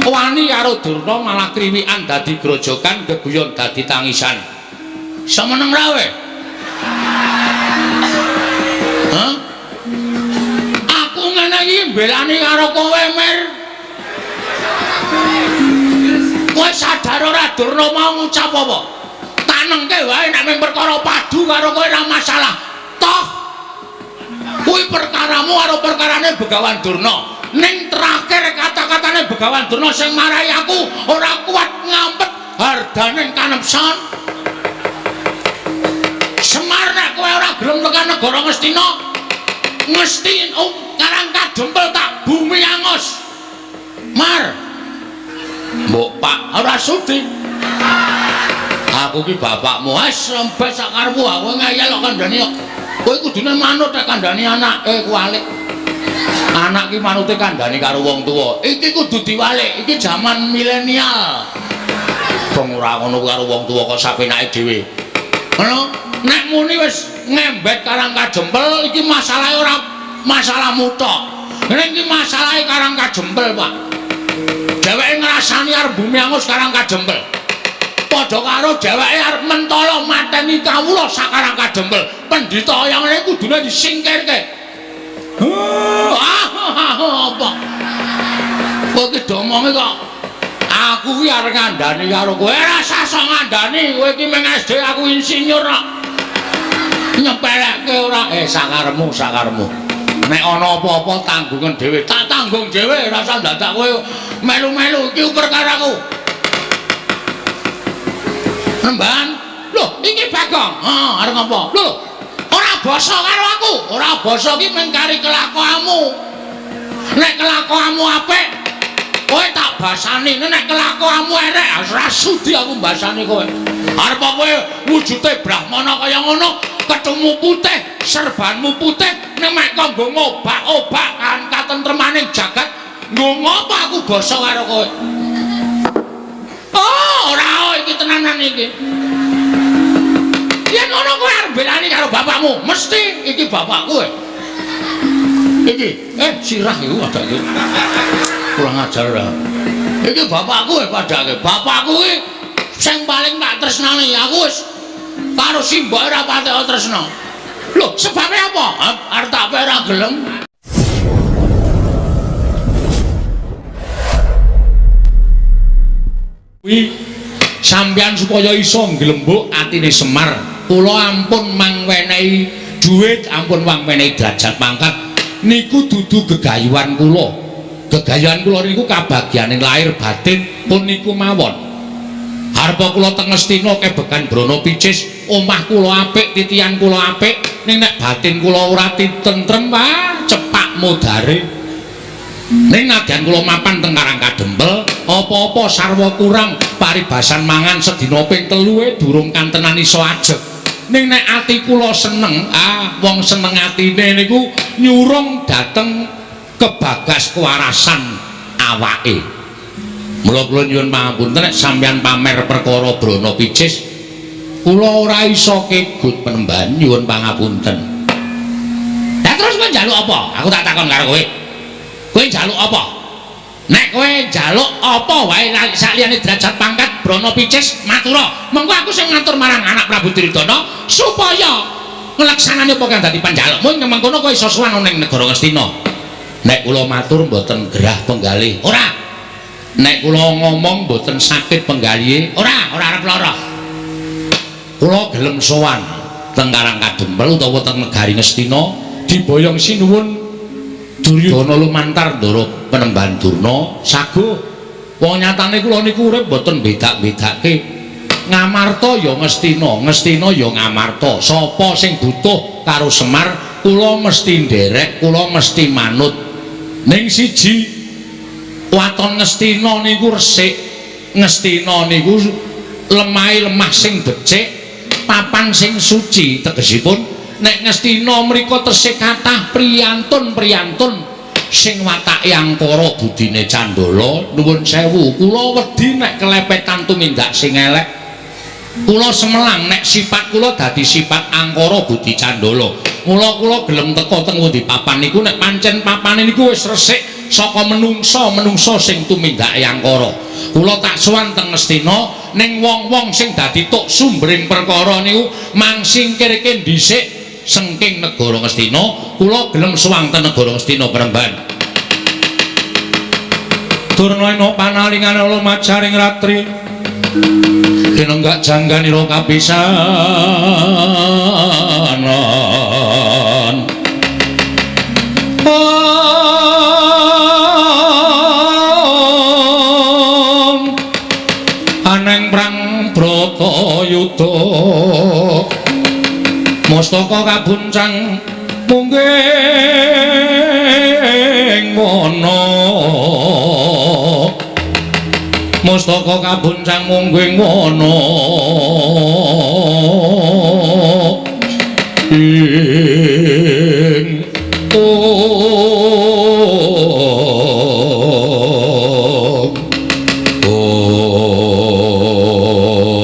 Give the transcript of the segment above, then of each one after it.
Wani karo Durna malah kriwikan dadi grojogan, geguyon dadi tangisan. Iso meneng ra kowe? Hah? Aku ngene iki mbelani karo kowe, Mir. Kowe sadar ora Durna mau ngucap apa? Tanengke wae nek mung perkara padu karo kowe ora masalah. Toh kuwi perkaramu karo perkarane Begawan Durna. Ning terakhir kata-katane Begawan Durna sing marai aku ora kuat ngampet hardaning kanepson. Semar nek kowe ora gelem tekan negara Ngastina, ngesti Karang Kadempel tak bumi angos. Mar. Mbok Pak ora sudi. Aku ki bapakmu, wis rembes sak karepmu, aku ngeyel kok kandhani kok. Kowe kudune manut nek kandhani anake kuwalik. Anak ki manute kandhani karo wong tuwa. Iki kudu diwalik, iki jaman milenial. Wong ora ngono karo wong tuwa kok sapenake dhewe. Ngono, nek muni wis ngembet Karang Kadempel iki masalahe ora masalahmu tok. Ning iki masalahe Karang Kadempel, Pak. Dheweke ngrasani arep bumi angus Karang Kadempel. Padha karo dheweke arep mentala mateni kawula sak Karang Kadempel. Pendhita kaya ngene kudune disingkirke. Apa? Kowe iki domonge kok aku ki arep ngandani karo kowe. Ora usah sok ngandani, kowe iki mung SD aku insinyur kok. Nyepelekke ora? Sakarepmu, sakarepmu. Nek ana apa-apa tanggungan dhewe, tak tanggung dhewe, ora usah dadak kowe melu-melu iki perkaraku. Nemban. Lho, iki Bagong. Heeh, arep ngapa? Lho, ora basa karo aku. Ora basa ki mung kari kelakuanmu. Nek kelakuanmu apik, kowe tak basani. Nek kelakuanmu elek, ora sudi aku mbasani kowe. Arep kowe wujude brahmana kaya ngono, ketemu putih, serbanmu putih, nek mek kok nggo ngobak-obak kan katentremaning jagat, nggo ngopo aku basa karo kowe? Oh, ora iki tenanan iki. Yen ngono kowe arep belani karo bapakmu, mesti iki bapakku. Iki, sirah iku padake. Kurang ajar ora. Iki bapakku padake. Bapakku iki sing paling tak tresnani. Aku wis karo simbok ora patek tresna. Lho, sebabe apa? Arep tak ora gelem. Kuwi sampeyan supaya iso nglembuk atine Semar, kula ampun mangwenehi dhuwit, ampun mangwenehi derajat pangkat niku dudu gegayuhan kula. Gegayuhan kula niku kabagyaning lahir batin pun niku mawon. Harpa kula teng Ngastina kebekan Brana Picis, omah kula apik, titian kula apik, ning nek batin kula ora tentrem, wah cepak modare. Ning nadyan kula mapan teng Karang Kadempel, apa-apa sarwa kurang, paribasan mangan sedina ping 3 durung kantenan iso ajeg. Ning nek ati kula seneng, wong seneng atine niku nyurung dhateng kebagas kewarasan awake. Mula kula nyuwun pangapunten nek sampeyan pamer perkara Brana Picis, kula ora iso kegut penemban, nyuwun pangapunten. Lah terus kowe njaluk apa? Aku tak takon karo kowe. Kowe njaluk apa? Nek kowe njaluk apa wae sakliyane derajat pangkat Brana Picis matura. Mengko aku sing ngatur marang anak Prabu Duryudana supaya nglaksanane apa kang dadi panjalukmu, ing mengkono kowe iso sowan ning negara Ngastina. Nek kula matur mboten gerah penggalih, ora. Nek kula ngomong mboten sakit penggalihe, ora, ora arep lara. Kula gelem sowan teng Karang Kadempel utawa teng negari Ngastina diboyong sinuwun Duryudana lumantar ndara Penemban Durna saguh. Wong nyatane kula niku urip mboten bedak-bedake. Ngamarta ya Ngastina, Ngastina ya Ngamarta. Sapa sing butuh karo Semar, kula mesti nderek, kula mesti manut. Ning siji waton Ngastina niku resik. Ngastina niku lemahe lemah sing becik, papan sing suci tegesipun. Nek Ngastina mriku tesih kathah priyantun-priyantun sing watake angkara budine candala. Nuwun sewu, kula wedi nek kelepetan tumindak sing elek. Kula semelang nek sifat kula dadi sifat angkara budi candala. Mula kula gelem teka teng pundi papan niku nek pancen papane niku wis resik, saka menungsa-menungsa sing tumindake angkara. Kula tak sowan teng Ngastina ning wong-wong sing dadi tuk sumbering perkara niku mangsingkirke dhisik sengking negara Ngastina. Kula gelem sowan teng negara Ngastina Premban. Durna ina panalingan ala majaring ratri tinenggak jangganira kapisanan. Om aneng prang bratayuda mustaka kabuncang mungging wana, mustaka kabuncang mungging wana ing om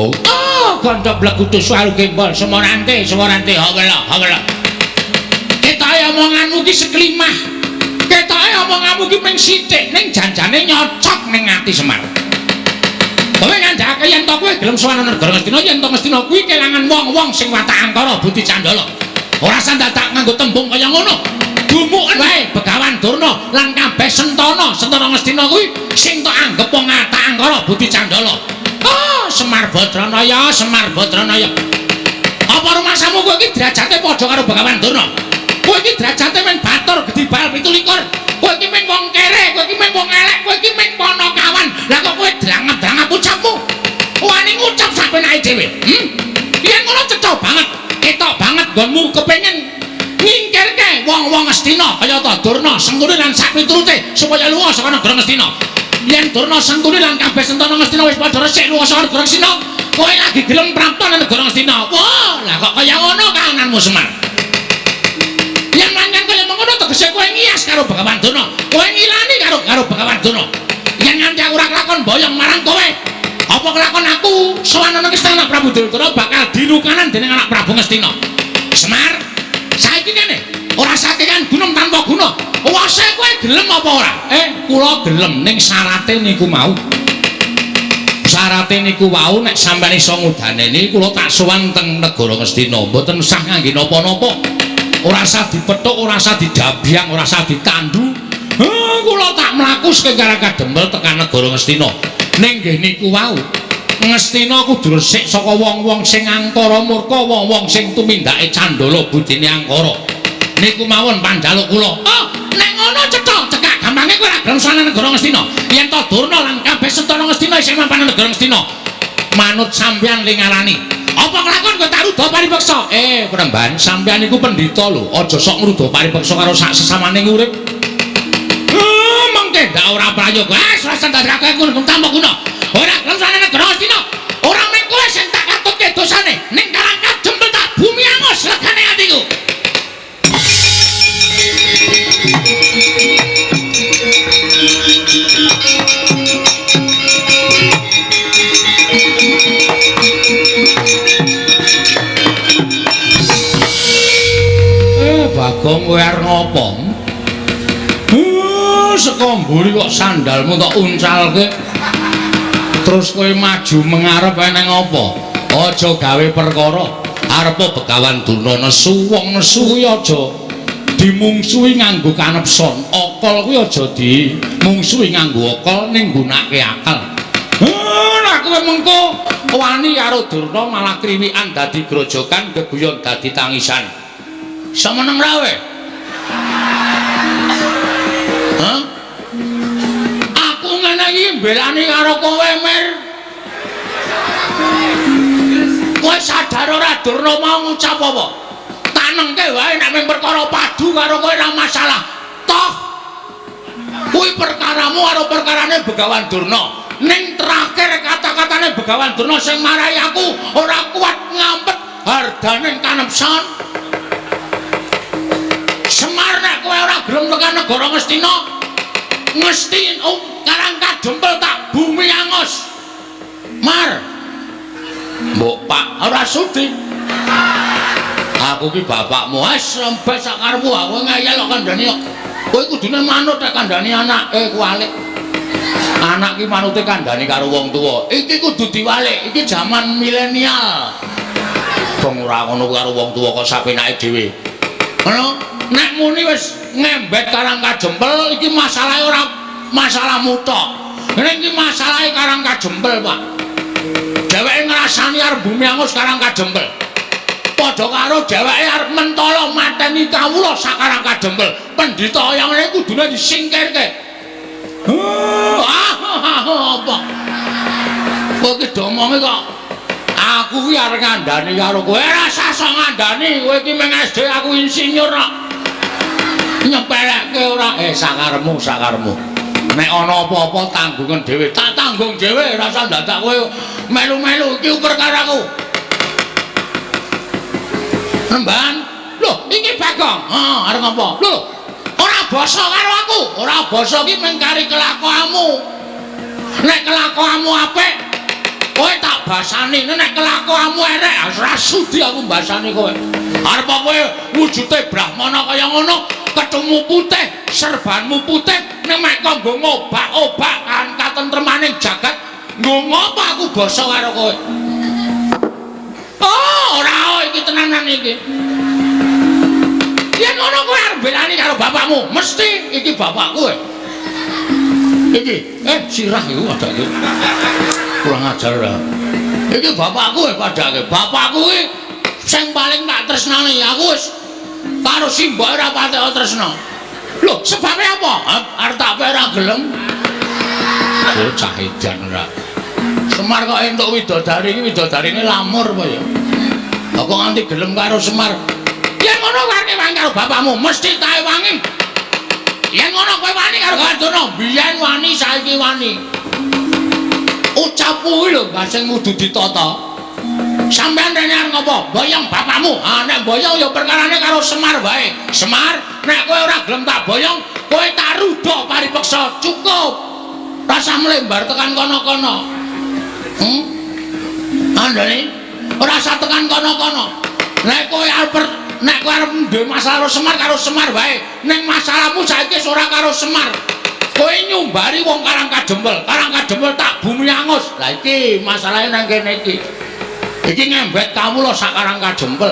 om. Ah, kanca blegutu suara gembol semorante semorante hawela hawela. Ketoke omonganmu ki seklimah, ketoke omonganmu ki mung sithik ning janjane nyocok ning ati Semar. Kowe ngandhakake yen to kowe gelem sowan negara Ngastina, yen to Ngastina kuwi kelangan wong-wong sing watak angkara budi candala. Ora usah dadak nganggo tembung kaya ngono. Dumuken wae Begawan Durna lan kabeh sentana, sentana Ngastina kuwi sing tok anggep wong watak angkara budi candala. Oh, Semar Badranaya, Semar Badranaya. Apa rumasamu kowe iki derajate padha karo Begawan Durna? Kowe iki derajate men batur gedhi bal 27. Kowe iki men wong kere, kowe iki men wong elek, kowe iki men ponokawan. Lah kok kowe drangap-drangap ucapmu? Wani ngucap sak penake dhewe. Yen ngono cetha banget, ketok banget nggonmu kepengin nyingkirke wong-wong Ngastina kaya ta Durna, Sengkuni lan sak piturute supaya lunga saka negara Ngastina. Yen Durna, Sengkuni lan kabeh sentana Ngastina wis padha resik lunga saka negara Ngastina, kowe lagi gelem prapta nang negara Ngastina. Wah, lah kok kaya ngono kahananmu Semar? Yen pancen kaya mengkono tegese kowe ngiyas karo Begawan Durna, kowe ngilani karo Begawan Durna. Yen nganti aku ora kelakon boyong marang kowe, apa kelakon aku sowan ana Ngastina Prabu Duryudana bakal dilukanan dening anak Prabu Ngastina. Semar, saiki kene ora sakekan gunung tanpa guna. Wase kowe gelem apa ora? Kula gelem ning syarate niku mau. Syarate niku wau nek sampeyan iso ngudaneni kula tak sowan teng negara Ngastina, mboten usah ngangge napa-napa. Ora usah dipethuk, ora usah didabyang, ora usah ditandu. Kula tak mlaku saking Karangkadempel tekan negara Ngastina. Ning nggih niku wau, Ngastina kudu resik saka wong-wong sing angkara murka, wong-wong sing tumindake candala budine angkara. Niku mawon panjaluk kula. Oh, nek ngono cetha, cekak gampange kowe ora gelem sowan negara Ngastina. Yen to Durna lan kabeh sentana Ngastina isih mapan negara Ngastina, manut sampeyan ling ngarani. Apa kelakon kowe tak ruda paripeksa? Premban, sampeyan iku pendhita lho, aja sok ngruda paripeksa karo sak sesamane urip. Mengke ndak ora prayoga. Wis ora ndadekake ngono tanpa guna. Ora gelem sowan negara Ngastina. Ora mung kowe sing tak katutke dosane, ning Karangkadempel tak bumi angus legane atiku. Bagong kowe arep ngopo? Saka mburi kok sandalmu tok uncalke. Terus kowe maju mengarep eneng apa? Aja gawe perkara. Arepa Begawan Durna nesu, wong nesu kuwi aja dimungsuhi nganggo kanepson. Akal kuwi aja dimungsuhi nganggo akal ning nggunakake akal. Lah kowe mengko wani karo Durna malah kriwikan dadi grojogan, geguyon dadi tangisan. Semeneng ra kowe? Hah? Aku ngene iki mbelani karo kowe, Mir. Kowe sadar ora Durna mau ngucap apa? Tanengke wae nek mung perkara padu karo kowe ora masalah. Toh kuwi perkaramu karo perkarane Begawan Durna. Ning terakhir kata-katane Begawan Durna sing marai aku ora kuat ngampet hardaning kanepson. Semar nek kowe ora gelem tekan negara Ngastina, Ngastina Karangkadempel tak bumi angus. Mar. Mbok Pak ora sudi. Aku ki bapakmu, wis rembes sak karepmu, aku ngeyel kok kandhani kok. Kowe kudune manut nek kandhani anake kuwalik. Anak ki manute kandhani karo wong tuwa. Iki kudu diwalik, iki jaman milenial. Wong ora ngono karo wong tuwa kok sapenake dhewe. Ngono, nek muni wis ngembet Karang Kajempel iki masalahe ora masalahmu tok. Ning iki masalahe Karang Kajempel, Pak. Dheweke ngrasani arep bumi angus Karang Kajempel. Padha karo dheweke arep mentala mateni kawula sak Karang Kajempel. Pendhita kaya ngene kudune disingkirke. Apa? Kowe iki domonge kok aku ki arep ngandani karo kowe. Ora usah sok ngandani, kowe iki mung SD aku insinyur kok. Nyepelekke ora? Sakarepmu, sakarepmu. Nek ana apa-apa tanggungan dhewe, tak tanggung dhewe, ora usah dadak kowe melu-melu iki perkaraku. Remban. Lho, iki Bagong. Heeh, arep ngapa? Lho, ora basa karo aku. Ora basa iki mung kari kelakuanmu. Nek kelakuanmu apik, kowe tak basani. Nek kelakuanmu elek, ora sudi aku mbasani kowe. Arep kowe wujude brahmana kaya ngono, ketemu putih, serbanmu putih, nek mek kok nggo ngobak-obak kan katentremaning jagat, nggo ngopo aku basa karo kowe? Oh, ora iki tenanan iki. Yen ngono kowe arep belani karo bapakmu, mesti iki bapakku. Iki, sirah iku padake. Kurang ajar ora. Iki bapakku padake. Bapakku iki sing paling tak tresnani. Aku wis karo simbok ora patek tresna. Lho, sebabe apa? Arep tak pe ora gelem. Oh, cah edan ora. Semar kok entuk widodari iki, widodarine lamur apa ya? Kok nganti gelem karo Semar? Yen ngono kowe arep wangi karo bapakmu, mesti tae wangi. Yen ngono kowe wani karo Gandana, biyen wani saiki wani. Ucap kuwi lho sing kudu ditata. Sampeyan rene arep ngopo? Boyong bapakmu. Ah nek boyong ya perkarane karo Semar wae. Semar, nek kowe ora gelem tak boyong, kowe tak rudha paripeksa. Cukup. Rasah mlembar tekan kono-kono. Andane ora usah tekan kono-kono. Nek kowe arep duwe masalah karo Semar, karo Semar wae. Ning masalahmu saiki wis ora karo Semar. Kowe nyumbari wong Karang Kajempel, Karang Kajempel tak bumi angus. Lah iki masalahe nang kene iki. Iki ngembet kawula sak Karang Kajempel.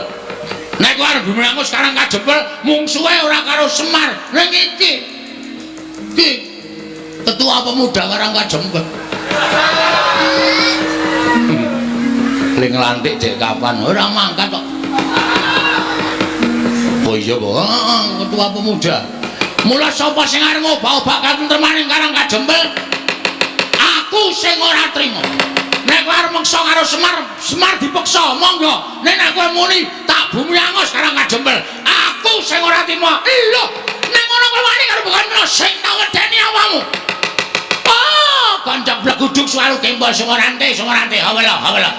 Nek kowe arep bumi angus Karang Kajempel, mungsuhe ora karo Semar. Ning iki. Iki ketua pemuda Karang Kajempel. Ling nglantik dek kapan? Ora mangkat kok. Oh iya, ketua pemuda. Mula sapa sing arep ngobak-obak katentremaning Karang Kajempel? Aku sing ora trima. Nek kowe arep meksa karo Semar, Semar dipeksa, monggo. Nek nek kowe muni tak bumi angus Karang Kajempel, aku sing ora trima. Lho, nek ngono kowe wani karo Begono sing tak wedeni awakmu. Oh, kanca bleguduk suwaru gembol sumorante, sumorante, hawala, hawala.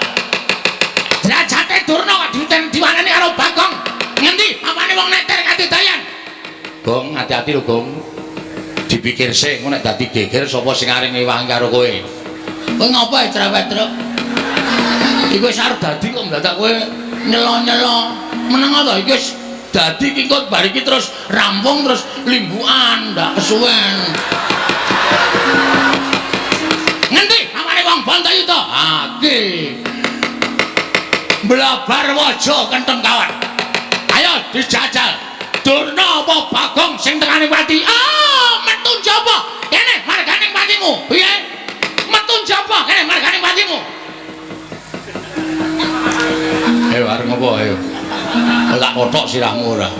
Derajate Durna kok diwaneni karo Bagong. Ngendi apane wong neter nganti dayan? Gong, hati-hati lho, Gong. Dipikir sik, engko nek dadi geger sapa sing arep ngewangi karo kowe. Kowe ngopo ae cerewet, Truk? Iku wis arep dadi kok ndadak kowe nyelo-nyelo. Meneng to iki wis dadi iki kok bar iki terus rampung terus limbukan, ndak kesuwen. Ngendi apane wong Bantayuda? Ha iki. Blabar waja kenteng kawan. Ayo dijajal. Durna apa Bagong sing tekane pati? Ah, metu njaba. Kene marganing patimu. Piye? Metu njaba kene marganing patimu. Ayo arep ngopo ayo. Tak kothok sirahmu ora.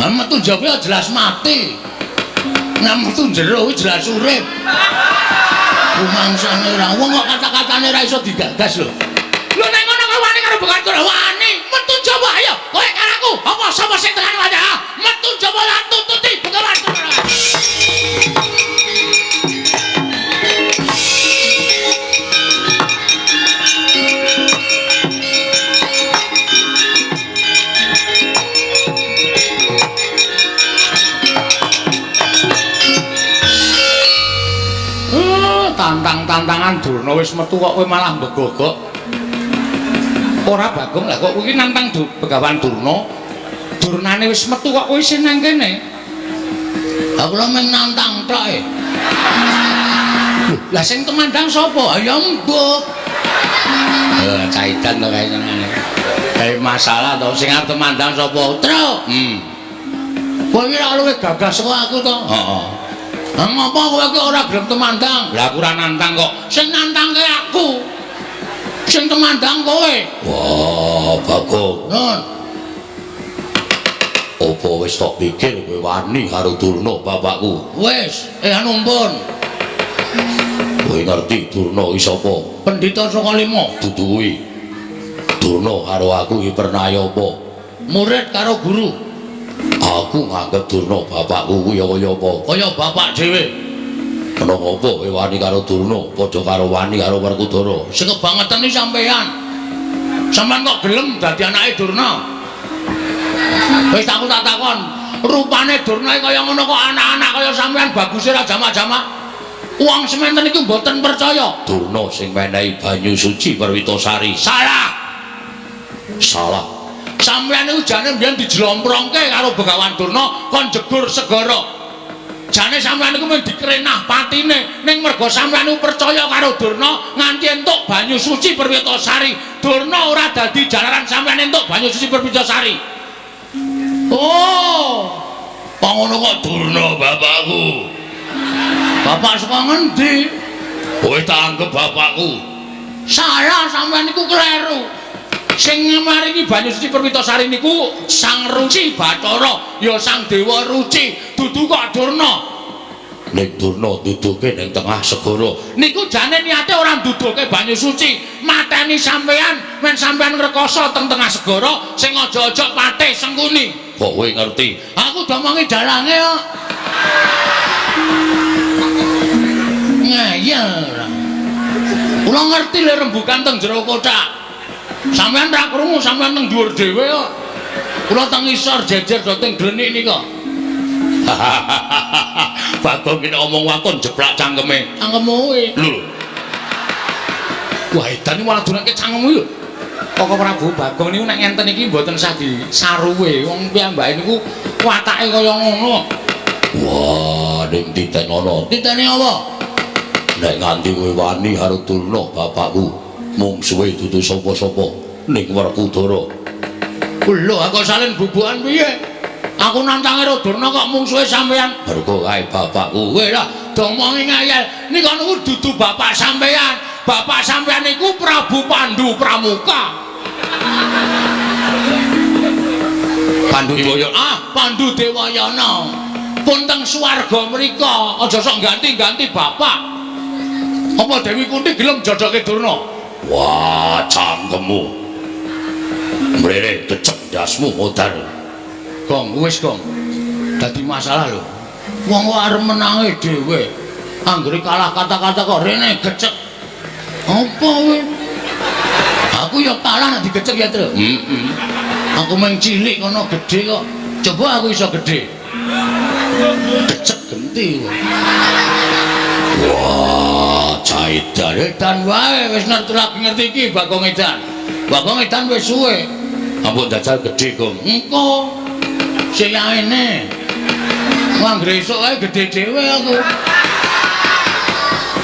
Ah metu njaba jelas mati. Nek metu jero kuwi jelas urip. Rumangsane ora wong kok kata-katane ora iso digagas lho. Lho nek ngono kowe wani karo Begawan wani. Metu njaba ayo. Kowe karo aku. Apa sapa sing tekane wae? Metu njaba lan tututi Begawan. Tantang-tantangan Durna wis metu kok kowe malah mbegogok. Ora Bagong lah kok kowe iki nantang Begawan Durna. Durnane wis metu kok kowe isih nang kene. Aku lho mung nantang tok e. Lah sing temandang sapa? Ya mbuh. Caitan to kae senengane. Kae masalah to sing arep temandang sapa? Truk. Kowe iki ora luwih gagah saka aku to? Heeh. Lah ngopo kowe iki ora gelem temandang? Lah aku ora nantang kok. Sing nantangke aku. Sing temandang kowe. Wah, Bagong. Nun. Apa wis tok pikir kowe wani karo Durna bapakku? Wis, anu pun. Kowe ngerti Durna iki sapa? Pendhita saka lima. Dudu kuwi. Durna karo aku iki pernah apa? Murid karo guru. Aku nganggep Durna bapakku kuwi kaya apa? Kaya bapak dhewe. Menapa kowe wani karo Durna padha karo wani karo Werkudara? Sing kebangetan iki sampean. Sampean kok gelem dadi anake Durna? Wis aku tak takon, rupane Durna iki kaya ngono kok anak-anak kaya sampean baguse ra jamak-jamak. Wong sementen iki mboten percaya. Durna sing menehi banyu suci Perwitasari. Salah. Salah. Sampeyan niku jane mbiyen dijlomprongke karo Begawan Durna kon jegur segara. Jane sampeyan niku mung dikrenah patine, ning merga sampeyan niku percaya karo Durna nganti entuk banyu suci Perwitasari. Durna ora dadi jalaran sampeyan entuk banyu suci Perwitasari. Oh. Kok ngono kok Durna bapakku? Bapak saka ngendi? Kowe tak anggep bapakku. Salah, sampeyan niku kleru. Sing maringi banyu suci Perwitasari niku Sang Ruci Bathara, ya Sang Dewa Ruci, dudu kok Durna. Ning Durna duduke ning tengah segara. Niku jane niate ora nduduhke banyu suci, mateni sampeyan men sampeyan ngrekoso teng tengah segara sing aja-aja patih Sengkuni. Kok kowe ngerti? Aku domongi dalange kok. Ngeyel ora. Kula ngerti le rembukan teng jero kothak. Sampeyan ra krungu, sampeyan teng dhuwur dhewe kok. Kula teng ngisor jejer do teng glenik nika. Bagong iki omong waton jeblak cangkeme. Cangkemmu kuwi. Lho. Wah, edan iki malah dunake cangkemmu lho. Koko Prabu Bagong niku nek ngenten iki mboten sah disaruwe. Wong piyambake niku watake kaya ngono. Wah, ning titenono. Titene apa? Nek nganti kowe wani karo Durna bapakku, mungsuhe dudu sapa-sapa ning Werkudara. Lho, aku salin bubukan piye? Aku nantang karo Durna kok mungsuhe sampean. Mergo kae bapakku. Kowe lah domongi ngayal. Nika niku dudu bapak sampean. Bapak sampean niku Prabu Pandu Pramuka. Pandu Dewayana. Ah, Pandu Dewayana. Pun teng swarga mriko, aja sok ganti-ganti bapak. Apa Dewi Kunti gelem jodohke Durna? Wah, cangkemmu. Mrene kecek ndasmu modar. Gong, wis gong. Dadi masalah lho. Wong kok arep menange dhewe. Anggere kalah kata-kata kok rene gecek. Apa kowe? Aku ya kalah nek digecek ya, Tru. Heeh. Aku mung cilik kono gedhe kok. Coba aku iso gedhe. Gecek genti. Wah, caidan. Edan wae wis ngerti lagi ngerti iki Bagong Edan. Bagong Edan wis suwe. Ampun jajal gedhe, Gong. Engko sing yaene. Wah, anggere esuk kae gedhe dhewe aku.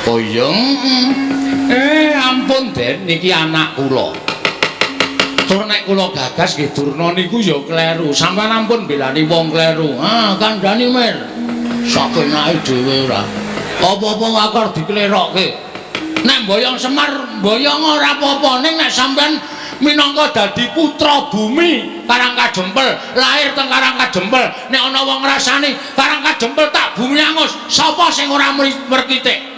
Oh iya. Ampun Den, niki anak kula. Tur nek kula gagas nggih Durna niku ya kleru. Sampeyan ampun belani wong kleru. Ah, kandhani Mir. Sakenake dhewe ora. Apa-apa ngakor diklerokke. Nek mboyong Semar, mboyong ora apa-apa. Ning nek sampeyan minangka dadi putra bumi Karang Kadempel, lahir teng Karang Kadempel, nek ana wong ngrasani Karang Kadempel tak bumi angus, sapa sing ora merkitik?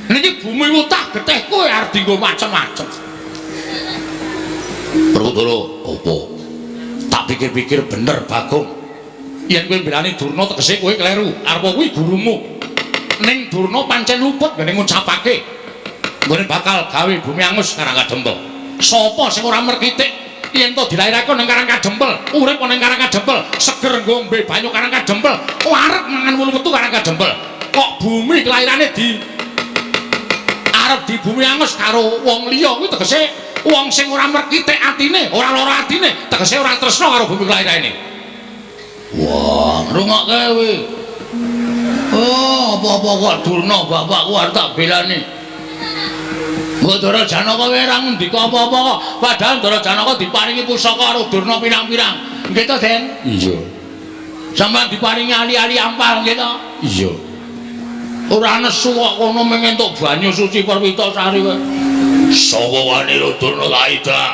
Niki bumi wutah getih kowe arep dienggo macem-macem. Werkudara, apa? Tak pikir-pikir bener Bagong. Yen kowe mbelani Durna tegese kowe kleru. Arep kuwi gurumu. Ning Durna pancen luput nggone ngucapake nggone bakal gawe bumi angus Karang Kadempel. Sapa sing ora merkitik yen to dilairake nang Karang Kadempel, urip nang Karang Kadempel, seger ngombe banyu Karang Kadempel, wareg mangan wulu metu Karang Kadempel. Kok bumi kelairane di arep di bumi angus karo wong liya kuwi tegese wong sing ora merkitik atine, ora lara atine, tegese ora tresna karo bumi kelairane. Wah, Rungokke kuwi. Oh, apa-apa kok Durna bapakku arep tak belani. Mbok Ndara Janaka kowe ora ngendika apa-apa kok. Padahal Ndara Janaka diparingi pusaka karo Durna pirang-pirang. Nggih to, Den? Iya. Sampeyan diparingi ali-ali ampal nggih to? Iya. Ora nesu kok kono mung entuk banyu suci Perwitasari kowe. Sapa wani Durna tak idak?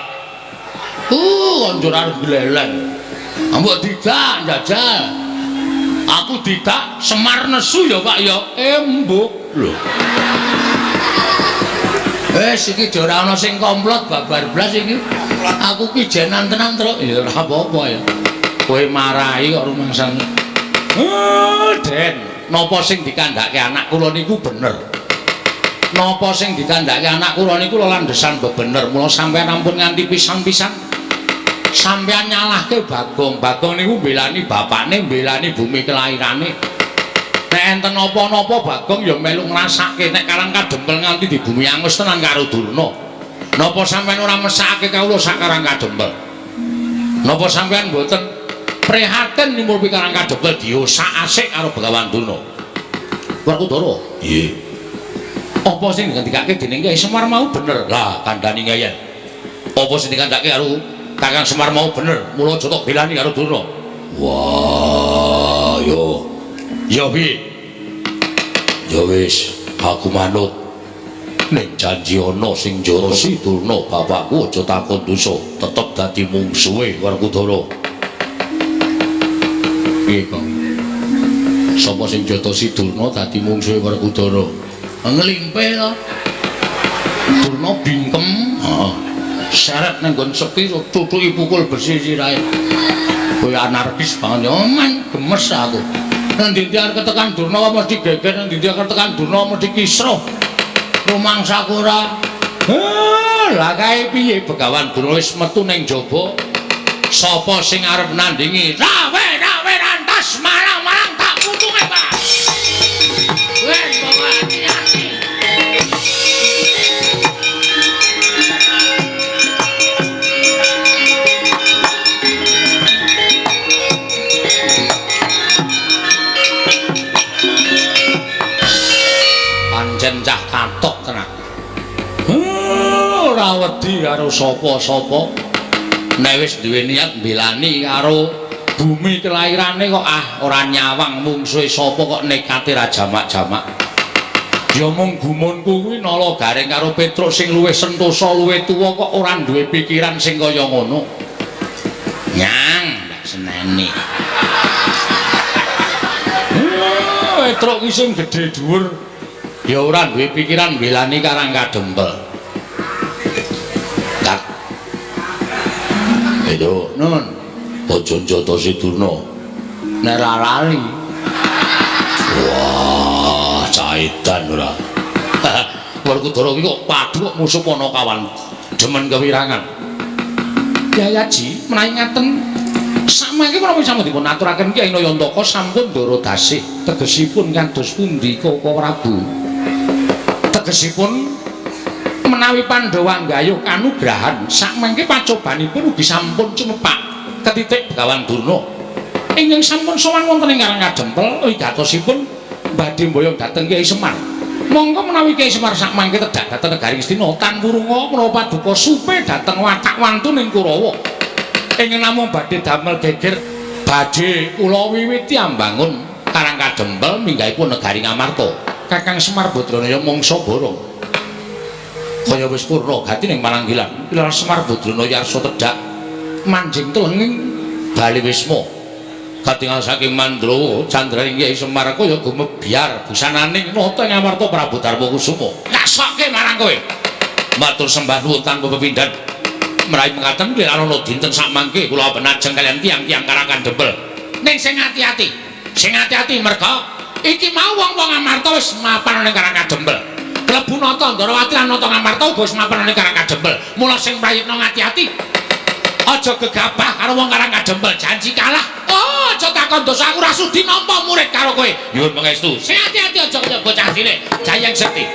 Konjur arep gleleng. Mbok didak njajal. Aku didak Semar nesu ya, Pak ya. Embuk lho. Wis iki ora ana sing komplot babar blas iki. Aku ki jenan tenan, Truk. Ya ora apa-apa ya. Kowe marahi kok rumangsane. Den, napa sing dikandhake anak kula niku bener. Napa sing dikandhake anak kula niku landhesan bebener. Mula sampeyan ampun nganti pisan-pisan sampeyan nyalahke Bagong. Bagong niku mbelani bapakne, mbelani bumi kelahirane. Nek enten napa-napa Bagong ya melu ngrasake nek Karang Kadempel nganti di bumi angus tenan karo Durna. Napa sampeyan ora mesakake kawula sak Karang Kadempel? Napa sampeyan mboten prihatin nimulpi Karang Kadempel diosak-asik karo Begawan Durna? Werkudara, nggih. Apa sing dikandhakake dening Kyai Semar mau bener? Lah, kandhani ngeyel. Apa sing dikandhakake karo Kakang Semar mau bener? Mula aja tok belani karo Durna. Wah, yo. Ya piye? Ya wis, aku manut. Ning janji ana sing njorosi Durna bapakku aja takon dosa, tetep dadi mungsuhe Werkudara. Piye kok? Sapa sing njotosi Durna dadi mungsuhe Werkudara? Nglimpe to. Durna bingkem, heeh. Seret nang nggon sepi tutuki pukul besi sirahe. Kowe anarkis banget ya, men gemes aku. Nang ndi arep ketekan Durna mesti geger, nang ndi arep ketekan Durna mesti kisruh. Rumangsaku ora. Lah kae piye Begawan Durna wis metu ning jaba. Sapa sing arep nandingi? Rawe-rawe rantas marang-marang tak putunge, Pak. Wes pokoke ati-ati. Pancen cah katok tenan. Ora wedi karo sapa-sapa. Nek wis duwe niat mbelani karo bumi kelahirane kok ah ora nyawang mungsuhe sapa kok nekate ra jamak-jamak. Ya mung gumunku kuwi nala garing karo Petruk sing luwih sentosa luwih tuwa kok ora duwe pikiran sing kaya ngono. Nyang ndak seneni. Petruk ki sing gedhe dhuwur ya ora duwe pikiran mbelani Karang Kadempel. Tak. Edo, nun, aja njotosi Durna. Nek ra lali. Wah, caitan ora. Werkudara ki kok padu kok musuh Panakawan demen kewirangan. Yayaji menawi ngaten samangke menawi sampun dipun aturaken Kyai Nayantaka sampun ndara dasih tegesipun kados pundi Koko Prabu. Tegesipun menawi Pandhawa nggayuh kanugrahan sakmangke pacobanipun ugi sampun cumepak ketitik Begawan Durna. Ingkang sampun sowan wonten ing Karang Kadempel wigatosipun badhe mboyong dhateng Kyai Semar. Monggo menawi Kyai Semar sakmangke tedhak dhateng negari Ngastina tan wurunga menawa paduka supe dhateng watak wantuning Kurawa. Ingkang namung badhe damel geger badhe kula wiwiti ambangun Karang Kadempel minggahipun negari Ngamarta. Kakang Semar Badranaya mangsa borong. Kaya wis purna gati ning Mananggilan. Lha Semar Badranaya arsa tedhak manjing telenging bali wisma. Katingal saking Mandrawa candraning Kyai Semar kaya gumebyar busananing nata Ngamarta Prabu Darma Kusuma. Kasokke marang kowe. Matur sembah nuwun tanpa pepindhan. Meraih mekaten ana dinten sakmangke kula penajeng kaliyan tiyang-tiyang Karang Kadempel. Ning sing ati-ati. Sing ati-ati merga iki mau wong-wong Ngamarta wis mapan ning Karang Kadempel. Klebu nata Ndarawati lan nata Ngamarta uga wis mapan ning Karang Kadempel. Mula sing prayitna ati-ati. Aja gegabah karo wong Karang Kadempel, janji kalah. Oh, aja takon dosa aku ora sudi nampa murid karo kowe. Nyuwun pangestu. Sing ati-ati aja kaya bocah cilik. Jayeng Sekti.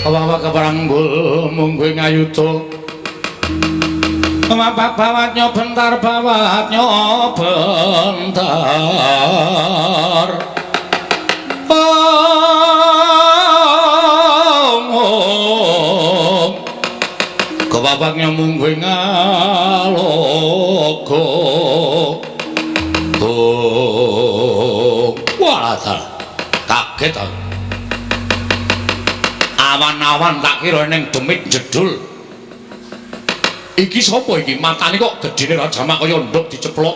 Wawa keparanggul mungguh ngayuda. Bapak bawatnya bentar, bawatnya bentar. Om, om. Kebabaknya mungguh ngalogo. Oh, wah, kaget aku. Awan-awan tak kira ning demit jedul. Iki sapa iki? Matane kok gedene ra jamak kaya nduk diceplok.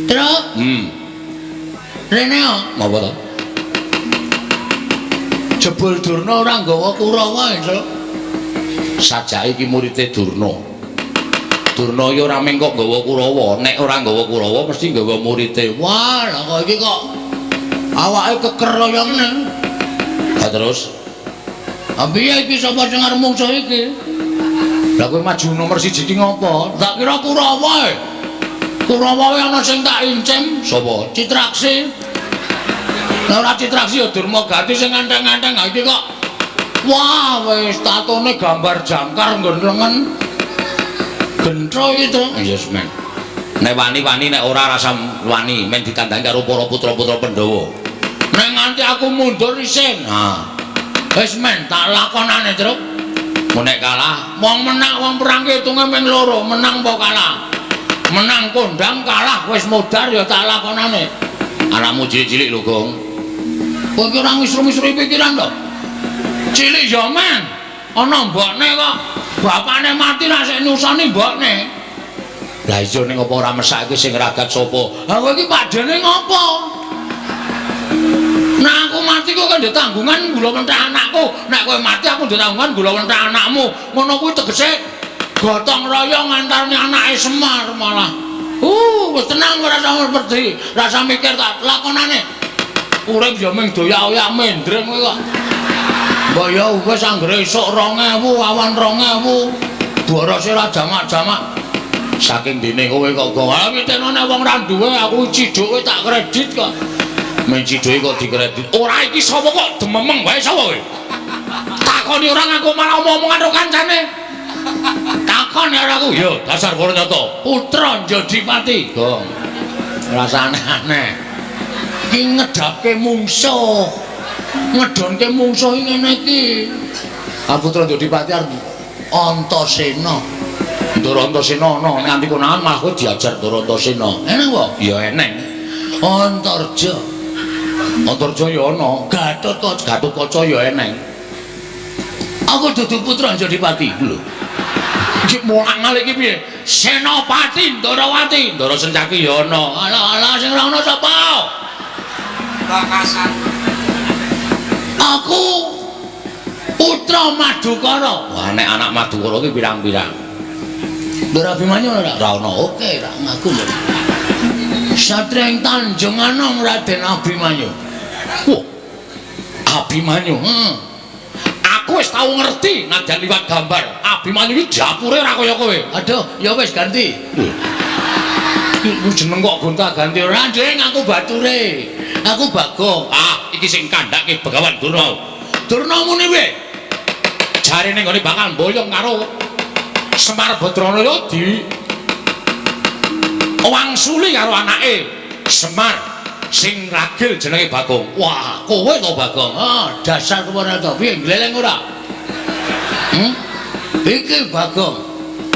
Truk. Rene kok. Ngapa to? Jebul Durna ora nggawa Kurawa, Truk. Sajake iki murite Durna. Durna iki ora mung kok nggawa Kurawa, nek ora nggawa Kurawa mesti nggawa murite. Wah, lah kok iki kok awake keker kaya ngene. Lah terus? Ha piye iki sapa sing arep mungsuh iki? Lah kowe maju nomor 1 iki ngopo? Tak kira Kurawa e. Kurawa e ana sing tak incim. Sapa? Citraksi. Lah ora Citraksi ya Durmagati sing enteng-enteng. Ha iki kok wah wis tatone gambar jangkar nggon lengen. Gentro iki to. Iya, men. Nek wani-wani nek ora rasa wani men ditandhangi karo para putra-putra Pandhawa. Nek nganti aku mundur isin. Ha. Wis men tak lakonane, Truk. Mun nek kalah, wong menang wong perang ki hitunge ping loro, menang apa kalah. Menang kondang, kalah wis modar ya tak lakonane. Anakmu cilik-cilik lho, Gong. Kowe iki ora ngisru-ngisru pikiran to? Cilik ya men. Ana mbokne kok. Bapakne mati ra sik nyusoni mbokne. Lah iya ning apa ora mesake sing ragat sapa? Ha kowe iki padhene ngopo? Nah aku mati kok ndek tanggungan gula mentah anakku. Nek kowe mati aku ndek tanggungan gula mentah anakmu. Ngono kuwi tegese gotong royong antarane anake Semar malah. Wis tenang ora usah wedi, rasa mikir tak lakonane. Urip ya mung doyak-oyak mendreng kowe kok. Mbok ya wis anggere esuk 2000 awan 2000. Borose ra jamak-jamak. Saking dene kowe kok gong. Ah witenane wong ra duwe aku ciduke tak kredit kok. Men ciduke kok dikredit. Ora iki sapa kok dememeng wae sapa kowe? Takoni ora ngaku malah omong-omongan karo kancane. Takon ya aku. Ya dasar para nyata. Putra Njodipati. Gong. Rasa aneh-aneh. Iki ngedapke mungsuh. Ngedonke mungsuh ngene iki. Ah Putra Njodipati arep Antasena. Ndara Antasena ana nganti konangan malah kowe diajar Ndara Antasena. Eneng apa? Ya eneng. Antarja. Antarja ya ana. Gatotkaca. Gatotkaca ya eneng. Aku dudu putra Njodipati lho. Iki mulak-malik iki piye? Senopati Ndarawati. Ndara Sencaki ya ana. Alah alah sing ora ana sapa? Bakasan. Aku putra Madukara. Wah nek anak Madukara ki pirang-pirang. Ndara Abimanyu ora? Ora ana. Oke, ra ngaku lho. Satria ing Tanjung Anom Raden Abimanyu. Wah. Abimanyu. Heeh. Aku wis tau ngerti nadyan liwat gambar. Abimanyu iki dapure ora kaya kowe. Aduh, ya wis ganti. Iku jeneng kok gonta-ganti ora, Ding, aku bature. Aku Bagong. Ah, iki sing kandhake Begawan Durna. Durna muni piye? Jarene nggone bakal mboyong karo Semar Badranaya di wangsuli karo anake Semar sing ragil jenenge Bagong. Wah, kowe to Bagong? Ah, dasar kowe to. Piye gleleng ora? Iki Bagong.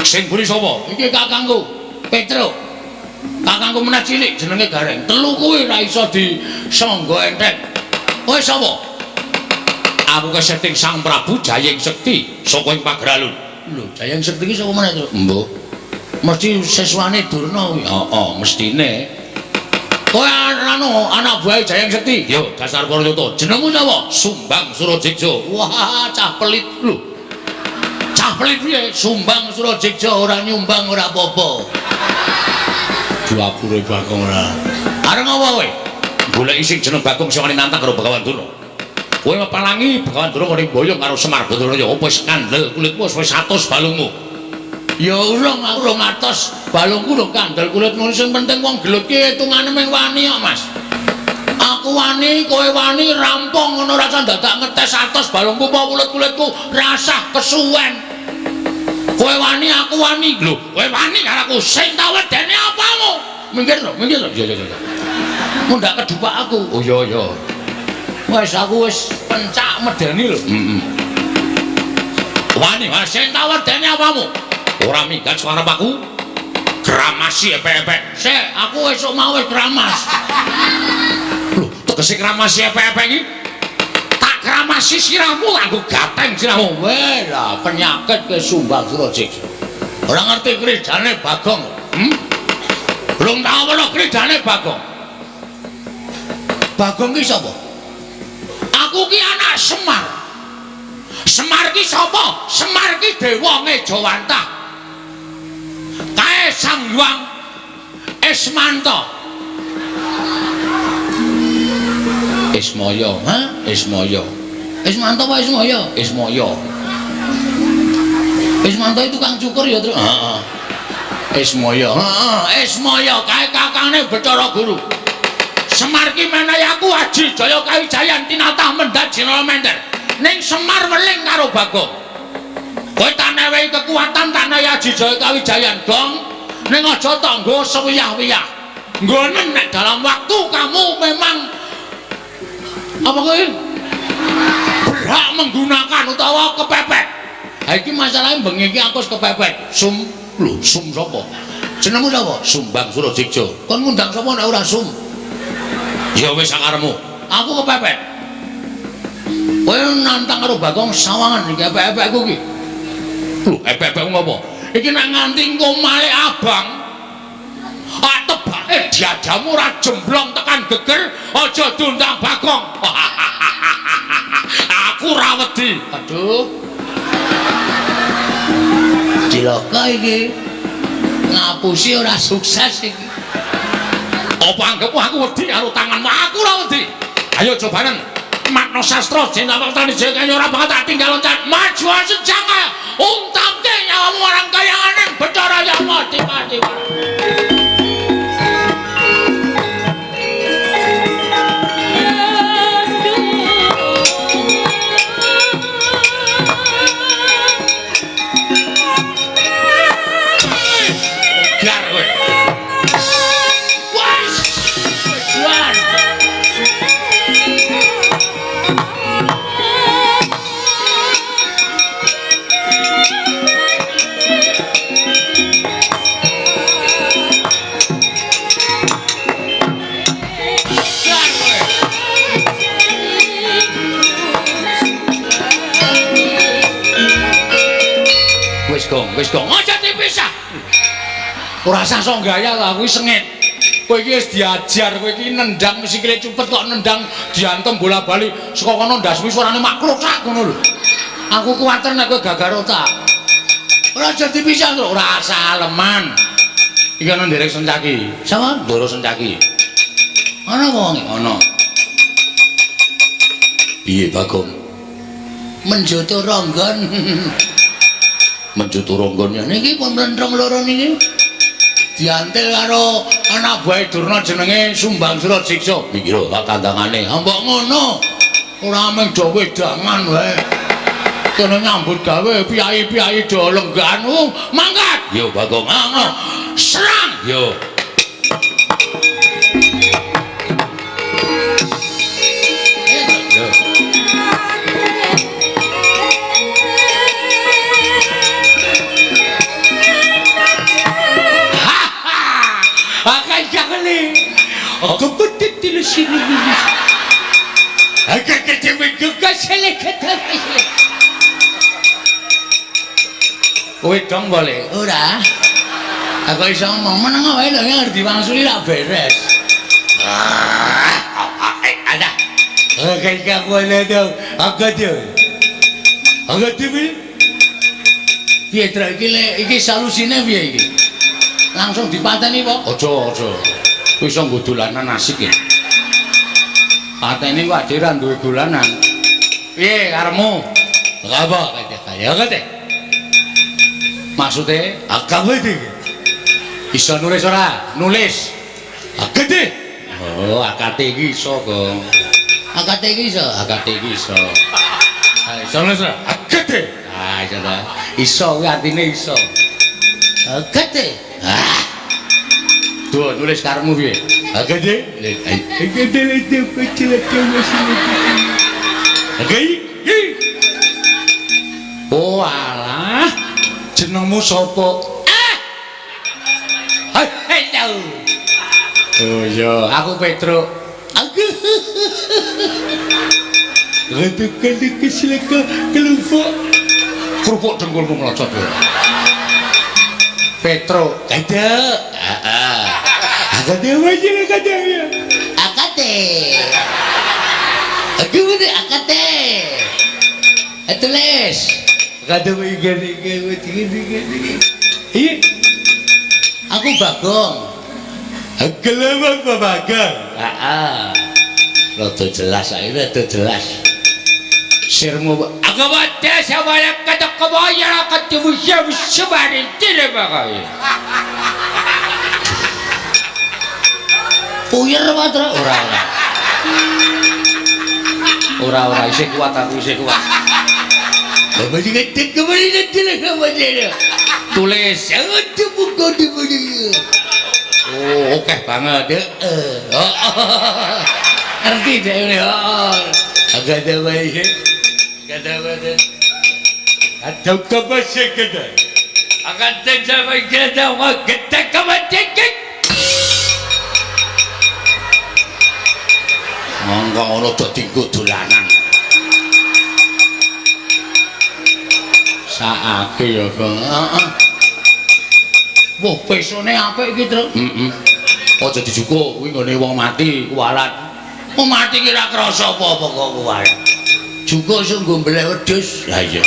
Sing mburi sapa? Iki kakangku, Petruk. Kakangku meneh cilik jenenge Gareng. Telu kuwi ora iso disangga entek. Kowe sapa? Aku keseting Sang Prabu Jayeng Sekti saka ing Pageralun. Lho, Jayeng Sekti iki sapa meneh, Truk? Mbuh. Mesti siswane Durna kuwi. Heeh, mestine. Kowe anu anak buahe Jayeng Sekti. Yo, dasar para nyata. Jenengmu sapa? Sumbang Surajeksa. Wah, cah pelit lho. Cah pelit piye? Sumbang Surajeksa ora nyumbang ora apa-apa. Dapure Bagong ora. Arep ngopo kowe? Goleki sing jeneng Bagong sing wani nantang karo Begawan Durna. Kowe mepalangi Begawan Durna ngene mboyong karo Semar Badranaya apa wis kandel kulitmu wis 100 balungmu. Ya urung, aku urung atos balungku urung kandel kulitmu. Sing penting wong gelut ki hitungane mung wani kok, Mas. Aku wani, kowe wani rampung ngono rasa dadak ngetes atos balungku apa wulet-kulitku rasah kesuwen. Kowe wani, aku wani. Lho, kowe wani karo aku sing tak wedene apamu? Minggir to, minggir to. Iya, iya, iya. Mundak kedupak aku. Oh iya, iya. Wis aku wis pencak medeni lho. Heeh. Wani, wani sing tak wedene apamu? Ora minggat suara aku. Kramasi epek-epek. Sik, aku esuk mau wis kramas. Lho, tegese kramasi epek-epek iki? Tak kramasi sirahmu nganggo gateng sirahmu. Weh lah, penyakit ke Sumbang Surajiksa. Ora ngerti kridane Bagong. Belum tau weruh kridane Bagong. Bagong ki sapa? Aku ki anak Semar. Semar ki sapa? Semar ki dewa Ngejawantah. Kae Sang Hyang Ismanta. Ismaya, ha? Ismaya. Ismanta apa Ismaya? Ismaya. Ismanta itu tukang cukur ya, Tru? Heeh. Ismaya. Heeh, Ismaya kae kakangne Bathara Guru. Semar ki menehi aku aji jaya kawijayan tinatah mendhat jinala mender. Ning Semar weling karo Bagong. Kowe tak newehi kekuatan tak newehi aji jaya kawijayan, Gong. Ning aja tok nggo sewiyah-wiyah. Nggonen nek dalam waktu kamu memang apa kowe berhak menggunakan utawa kepepet. Ha iki masalahe bengi iki aku wis kepepet. Sum, lho, sum sapa? Jenengmu sapa? Sumbang Surajiksa. Kon ngundang sapa nek ora sum? Ya wis sakarepmu. Aku kepepet. Kowe nantang karo Bagong sawangan iki epek-epekku iki. Lho, epek-epekmu ngopo? Iki nek nganti engko malik abang. Ah tebake diadamu ora jemblong tekan geger, aja diundang Bagong. Aku ora wedi. Aduh. Cilaka iki. Ngapusi ora sukses iki. Apa anggepmu aku wedi karo tanganmu? Aku ora wedi. Ayo cobanen. Makna sastra jeneng tani jaya ora bakal tak tinggal loncat. Maju sejaka. Untamke nyawamu marang kayangan Bathara Yama Dewa. Gar kowe. Wes. Juan. Gar kowe. Wis gong, wis gong. Aja dipisah. Ora usah sok gaya lah, kuwi sengit. Kowe iki wis diajar, kowe iki nendang sikile cupet kok nendang diantem bola-bali saka kono ndasmu suarane mak kluthak ngono lho. Aku kuwatir nek kowe gagal otak. Ora aja dipisah lho, ora usah aleman. Iki ana nderek Sencaki. Sapa? Ndoro Sencaki. Ana apa wonge? Ana. Piye Bagong? Menjoto ronggon. Menjoto ronggon ya niki pun mlentrung loro niki. Diantil karo anak buahe Durna jenenge Sumbang Surajiksa. Iki lho tak tandangane. Ha mbok ngono. Ora mung do wedangan wae. Kene nyambut gawe piyai-piyai do lenggahan. Mangkat. Yo Bagong. Ngono. Serang. Yo. Yo. Kowe dong boleh? Ora. Aku iso ngomong meneng wae lho nek diwangsuli ra beres. Ada. Oke, aku boleh dong. Aku tuh. Aku tuh. Piye Tru iki le iki solusine piye iki? Langsung dipateni apa? Aja, aja. Kowe iso nggo dolanan asik ya. Pateni kok dhewe ra duwe dolanan. Piye karepmu? Apa kaya kate? Maksude agama iki. Iso nulis ora? Nulis. Gede. Oh, akate iki iso, Gong. Akate iki iso, akate iki iso. Ha, iso lho, akate. Ah, iso ta. Iso kuwi artine iso. Akate. Ah. Duh, nulis karepmu piye? Akate. Akate lho kecil kecil. Oh alah, jenengmu sapa? Ah. Halo. Oh iya, aku Petruk. Aku. Kerupuk dengkulmu mlocot kowe. Petruk, kadek. Heeh. Akate wae akate. Akate. Aku ngene akate. Tulis. Akate iki iki iki iki. Iya. Aku Bagong. Gelem Bagong. Heeh. Rada jelas saiki rada jelas. Sirmu aku wate sawala kata kawaya kata wusya wusabari tire bagai. Puyer patra ora ora. Ora ora isih kuat aku isih kuat. Tulis. Oh, oke banget. Heeh. Ngerti dek ngene. Heeh. Agak ada wae. Agak ada wae. Ada kebasik kita. Akan terjadi kita kita kebasik. Monggo ngono do dinggo dolanan. Saake ya, Bang. Heeh. Wah, pesone apik iki, Truk. Heeh. Aja dijukuk kuwi nggone wong mati kuwalat. Wong mati ki ora krasa apa-apa kok kuwalat. Jukuk iso nggo mbeleh wedhus. Lah iya.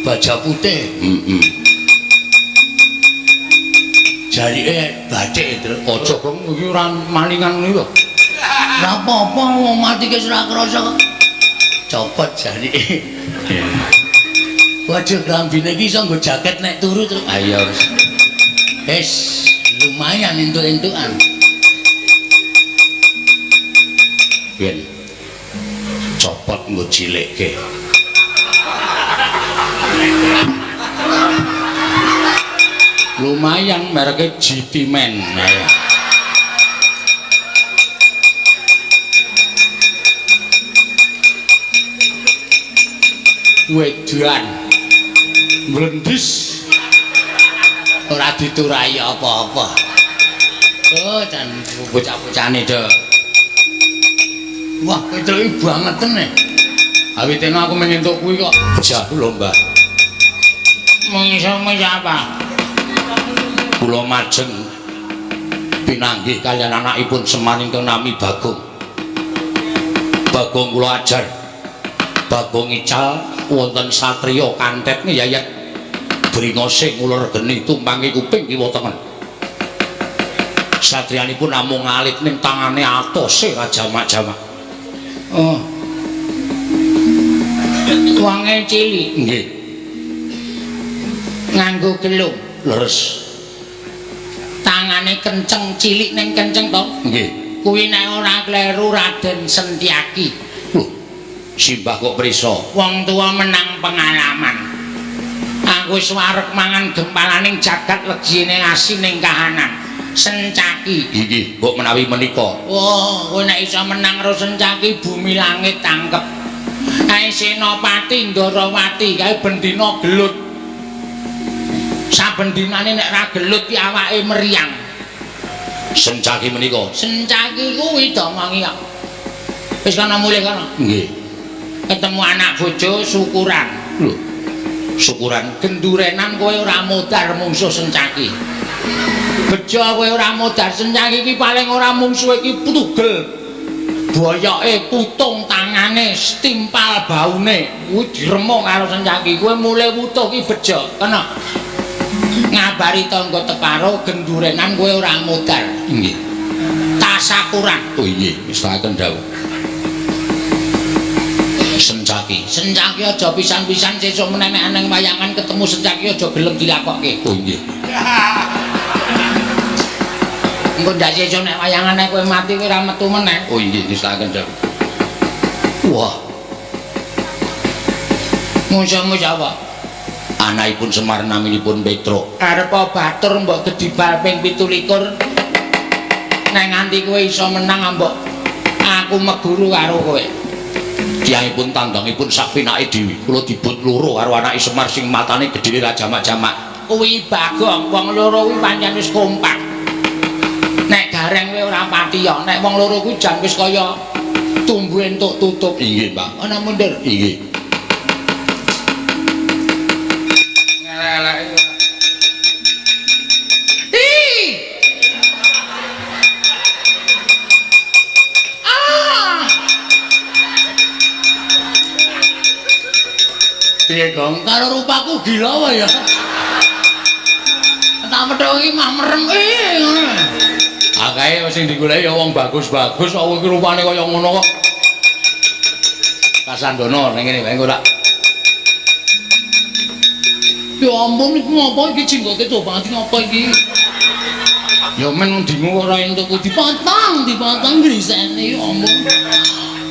Baja putih. Heeh. Jarike bathik, Truk. Aja kok iki ora malingan ngene lho. Ora apa-apa wong mati ki ora krasa kok. Copot jarike. Waduh, klambine iki iso nggo jaket nek turu, Truk. Ha iya wis. Wis lumayan entuk-entukan. Ben copot nggo cilikke. Lumayan mereke GT Man. Wedan mlendis ora diturai apa-apa. Oh, jan bocah-bocahane do. Wah, Petruk iki bangeten e. Awitene aku mung entuk kuwi kok. Jah lho, Mbah. Mung iso apa? Kula majeng pinanggih kaliyan anakipun Semar ingkang nami Bagong. Bagong kula ajar. Bagong ical wonten satriya kantet ngeyayat bringose ngulur geni tumpangi kuping kiwa tengen. Satriyanipun namung alit ning tangane atose rajamak-jamak. Oh. Wonge cilik. Nggih. Nganggo gelung. Leres. Tangane kenceng cilik ning kenceng to? Nggih. Kuwi nek ora kleru Raden Sentyaki. Lho. Simbah kok prisa? Wong tuwa menang pengalaman. Aku wis wareg mangan gempalaning jagat legine asining kahanan. Sencaki. Inggih, mbok menawi menika. Oh, kowe nek iso menang karo Sencaki bumi langit tangkep. Kae Senopati Ndorowati kae bendina gelut. Saben dinane nek ra gelut ki awake meriang. Sencaki menika. Sencaki kuwi domongi kok. Wis kana mulih kana. Nggih. Ketemu anak bojo syukuran. Lho. Syukuran gendurenan kowe ora modar mungsuh Sencaki. Bejo kowe ora modar Sencaki iki paling ora mungsuhe iki tugel. Boyoke putung tangane, stimpal baune, kuwi diremuk karo Sencaki. Kowe mulih wutuh ki bejo, kena. Ngabari tangga teparo gendurenan kowe ora modar. Nggih. Tasakuran. Oh nggih, wis tak dawuh. Sencaki. Sencaki aja pisan-pisan sesuk meneh nek nang wayangan ketemu Sencaki aja gelem dilakokke. Oh nggih. Engko ndak sesuk nek wayangane kowe mati kowe ora metu meneh. Oh inggih ngestokaken dawuh. Wah. Mungsuhmu sapa? Anakipun Semar naminipun Petruk. Arep batur mbok gedibal ping 27. Nek nganti kowe iso menang mbok aku meguru karo kowe. Tiyangipun tandangipun sak pinake dhewe. Kula dibut loro karo anake Semar sing matane gedene ra jamak-jamak. Kuwi Bagong, wong loro kuwi pancen wis kompak. Nek gareng kowe ora pati ya, nek wong loro kuwi jan wis kaya tumbu entuk tutup. Inggih, Pak. Ana mundur. Inggih. Ngelek-elek. Ih. Ah. Piye, Gong? Karo rupaku gila apa ya? Tak methuk iki mah merem ngono. Akae sing digoleki ya wong bagus-bagus kok iki rupane kaya ngono kok. Kasandono ning ngene wae ora. Ya ampun iku ngopo iki jenggote coba ngopo iki? Ya men dingu ora entuk dipotong, dipotong grisene ya ampun.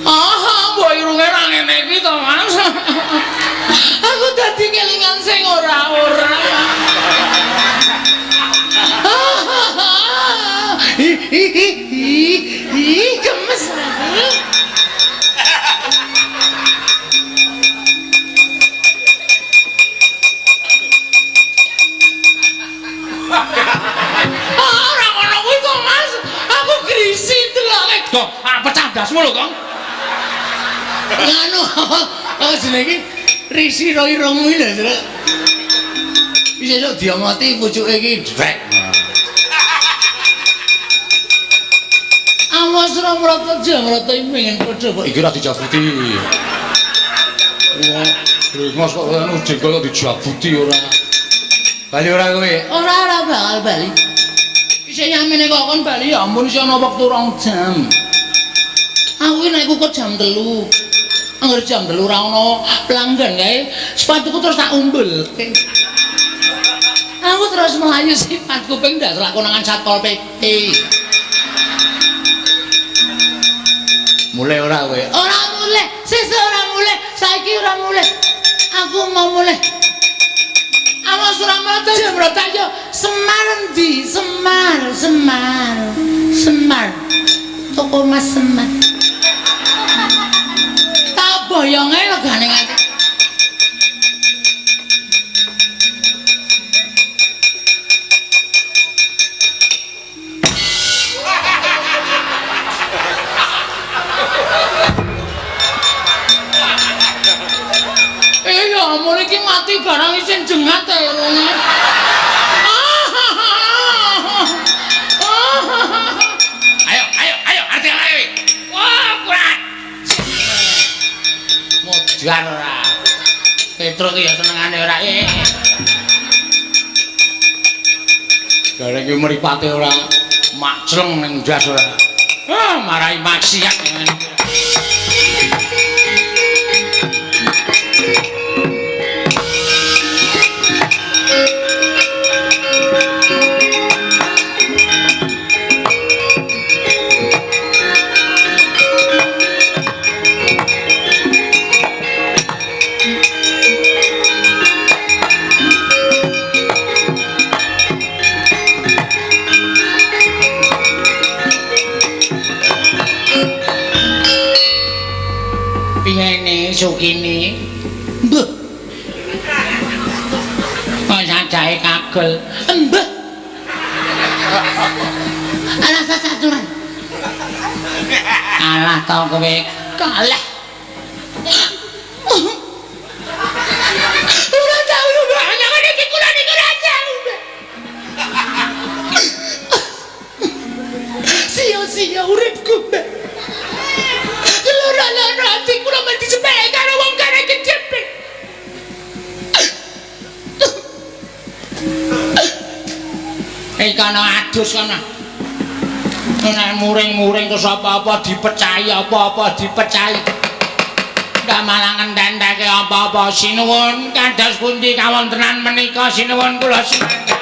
Ah, mbok irunge ra ngene iki to, Mas. Aku dadi kelingan sing ora-ora. Ih, ih, ih, ih, gemes aku. Ora ngono kuwi to, Mas. Aku grisi deloke. Kok pecah ndasmu lho, Kong. Ngono, apa jenenge iki? Risi ro irungmu iki lho, Truk. Wis esuk diomoti pucuke iki drek. Awas ora mrata jamrata pengen padha kok iki ora dijabuti. Wah, brengos kok anu jengkol kok dijabuti ora. Bali ora kowe? Ora ora bakal bali. Isih yamene kok kon bali ya ampun isih ana wektu 2 jam. Aku iki nek kukut jam 3. Angger jam 3 ora ana pelanggan kae, sepatuku terus tak umbulke. Aku terus melayu sifat kuping ndak lakonangan Satpol PP. Mulai ora kowe? Ora mulai, sesuk ora mulai, saiki ora mulai. Aku mau mulai. Awas ora mrata jemrota yo. Semar endi? Semar, Semar. Semar. Toko Mas Semar. Tak boyonge legane ngati. Ya ampun iki mati barang isin jengat e irunge. Ayo ayo ayo arti ayo. Wah, kurat. Modar ora. Petruk ya senengane ora. Gareng iki mripate ora makcleng ning ndas ora. Ah, marai maksiat ngene. Piyene Sukini? Mbah. Kok sajae kagel? Mbah. Alah sasaturan. Alah to kowe kalah. Ora tau lho, Mbak. Nyangane iki kula niku ora tau, Mbak. Sia-sia uripku, Mbak. Loro-loro ati kula mesti sepele karo wong kare kecepet. Iki ana adus ana. Nek muring-muring terus apa-apa dipecahi, apa-apa dipecahi. Ndak malah ngentenake apa-apa. Sinuwun kados pundi kawontenan menika sinuwun kula sinangga.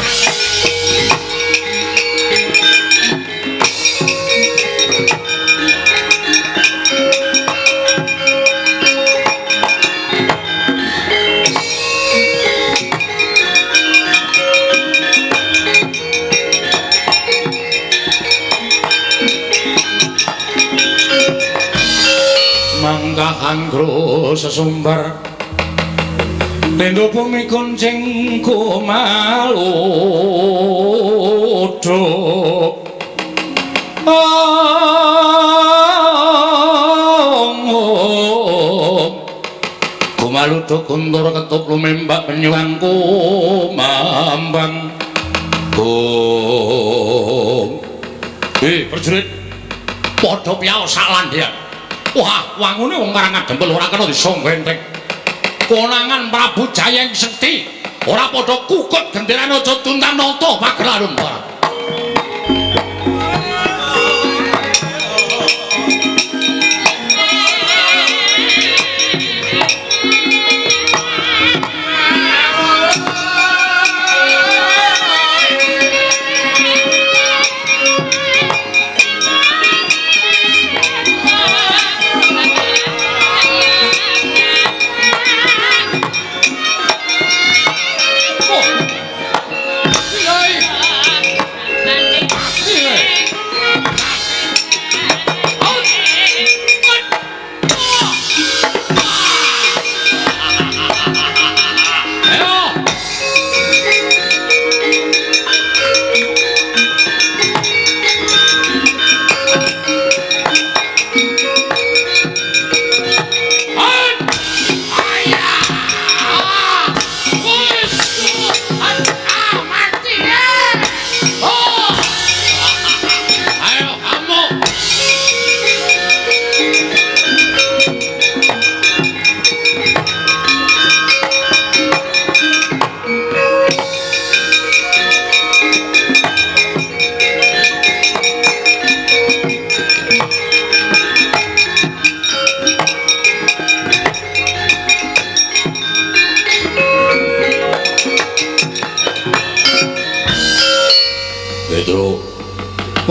sesumbar lendo bumi kuncing kumaluduk kumaluduk kuntur ketup lumembak penyuang kumambang. Prajurit padha piyao sak landhean. Wah, wangune wong Karangadempel ora kena disonggentheng. Konangan Prabu Jayeng Sekti ora padha kukut genderane aja tuntan nata pagelaran para.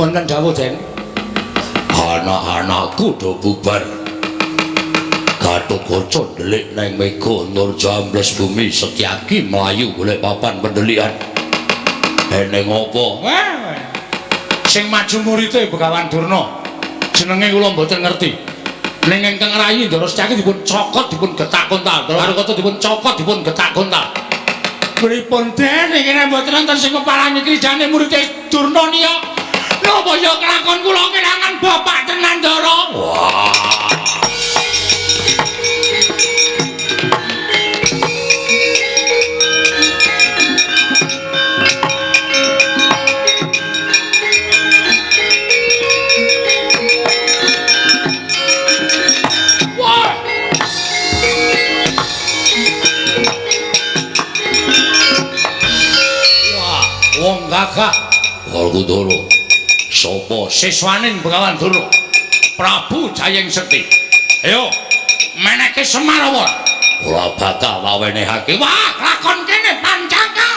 Wonten dawuh, Den. Anak-anakku do bubar. Gatotkaca ndelik nang mega Nurja ambles bumi Setyaki mlayu golek papan pendelikan. Eneng apa? Sing maju murite Begawan Durna. Jenenge kula mboten ngerti. Ning ingkang rayi Ndara Setyaki dipun cokot dipun getak kontal. Ndara Kaca dipun cokot dipun getak kontal. Pripun Den iki nek mboten wonten sing keparani iki jane murite Durna niya. Napa ya kelakon kula kelangan bapak tenan Ndara? Wah. Wah. Wah, wong gagah. Werkudara. Sapa siswaning Begawan Durna? Prabu Jayeng Sekti. Ayo, meneke Semar apa? Ora bakal awenehake. Wah, lakon kene pancaka.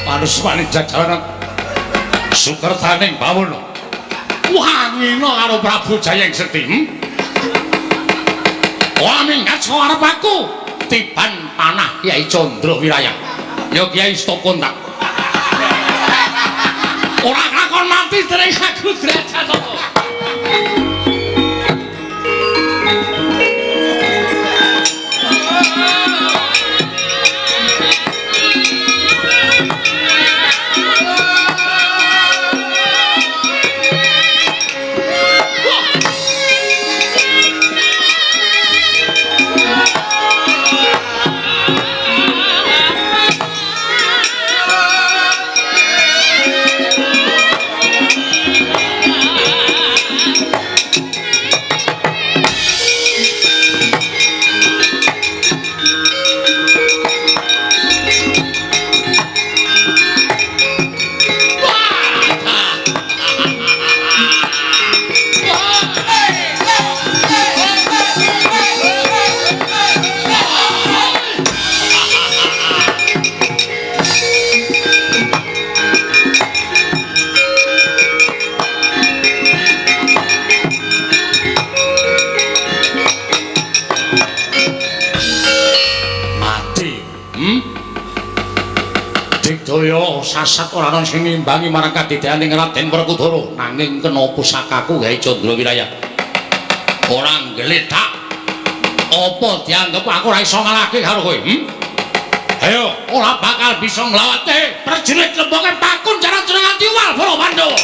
Manusmane jajaranan sukertaning bawono. Wangina karo Prabu Jayeng Sekti. Ora minggat saka arep aku. Tiban panah Kyai Candra Wiraya. Ya Kyai stop kontak. Ora lakon mati dening aku derajat apa. Digdaya sasat ora ana sing ngimbangi marang kadidyaning Raden Werkudara, nanging kena pusakaku gawe Candra Wiraya. Ora nggletak. Apa dianggep aku ora iso ngalahke karo kowe? Ayo, ora bakal bisa nglawate prajurit lemboke Pakunjaran jeneng ati wal para Pandhawa.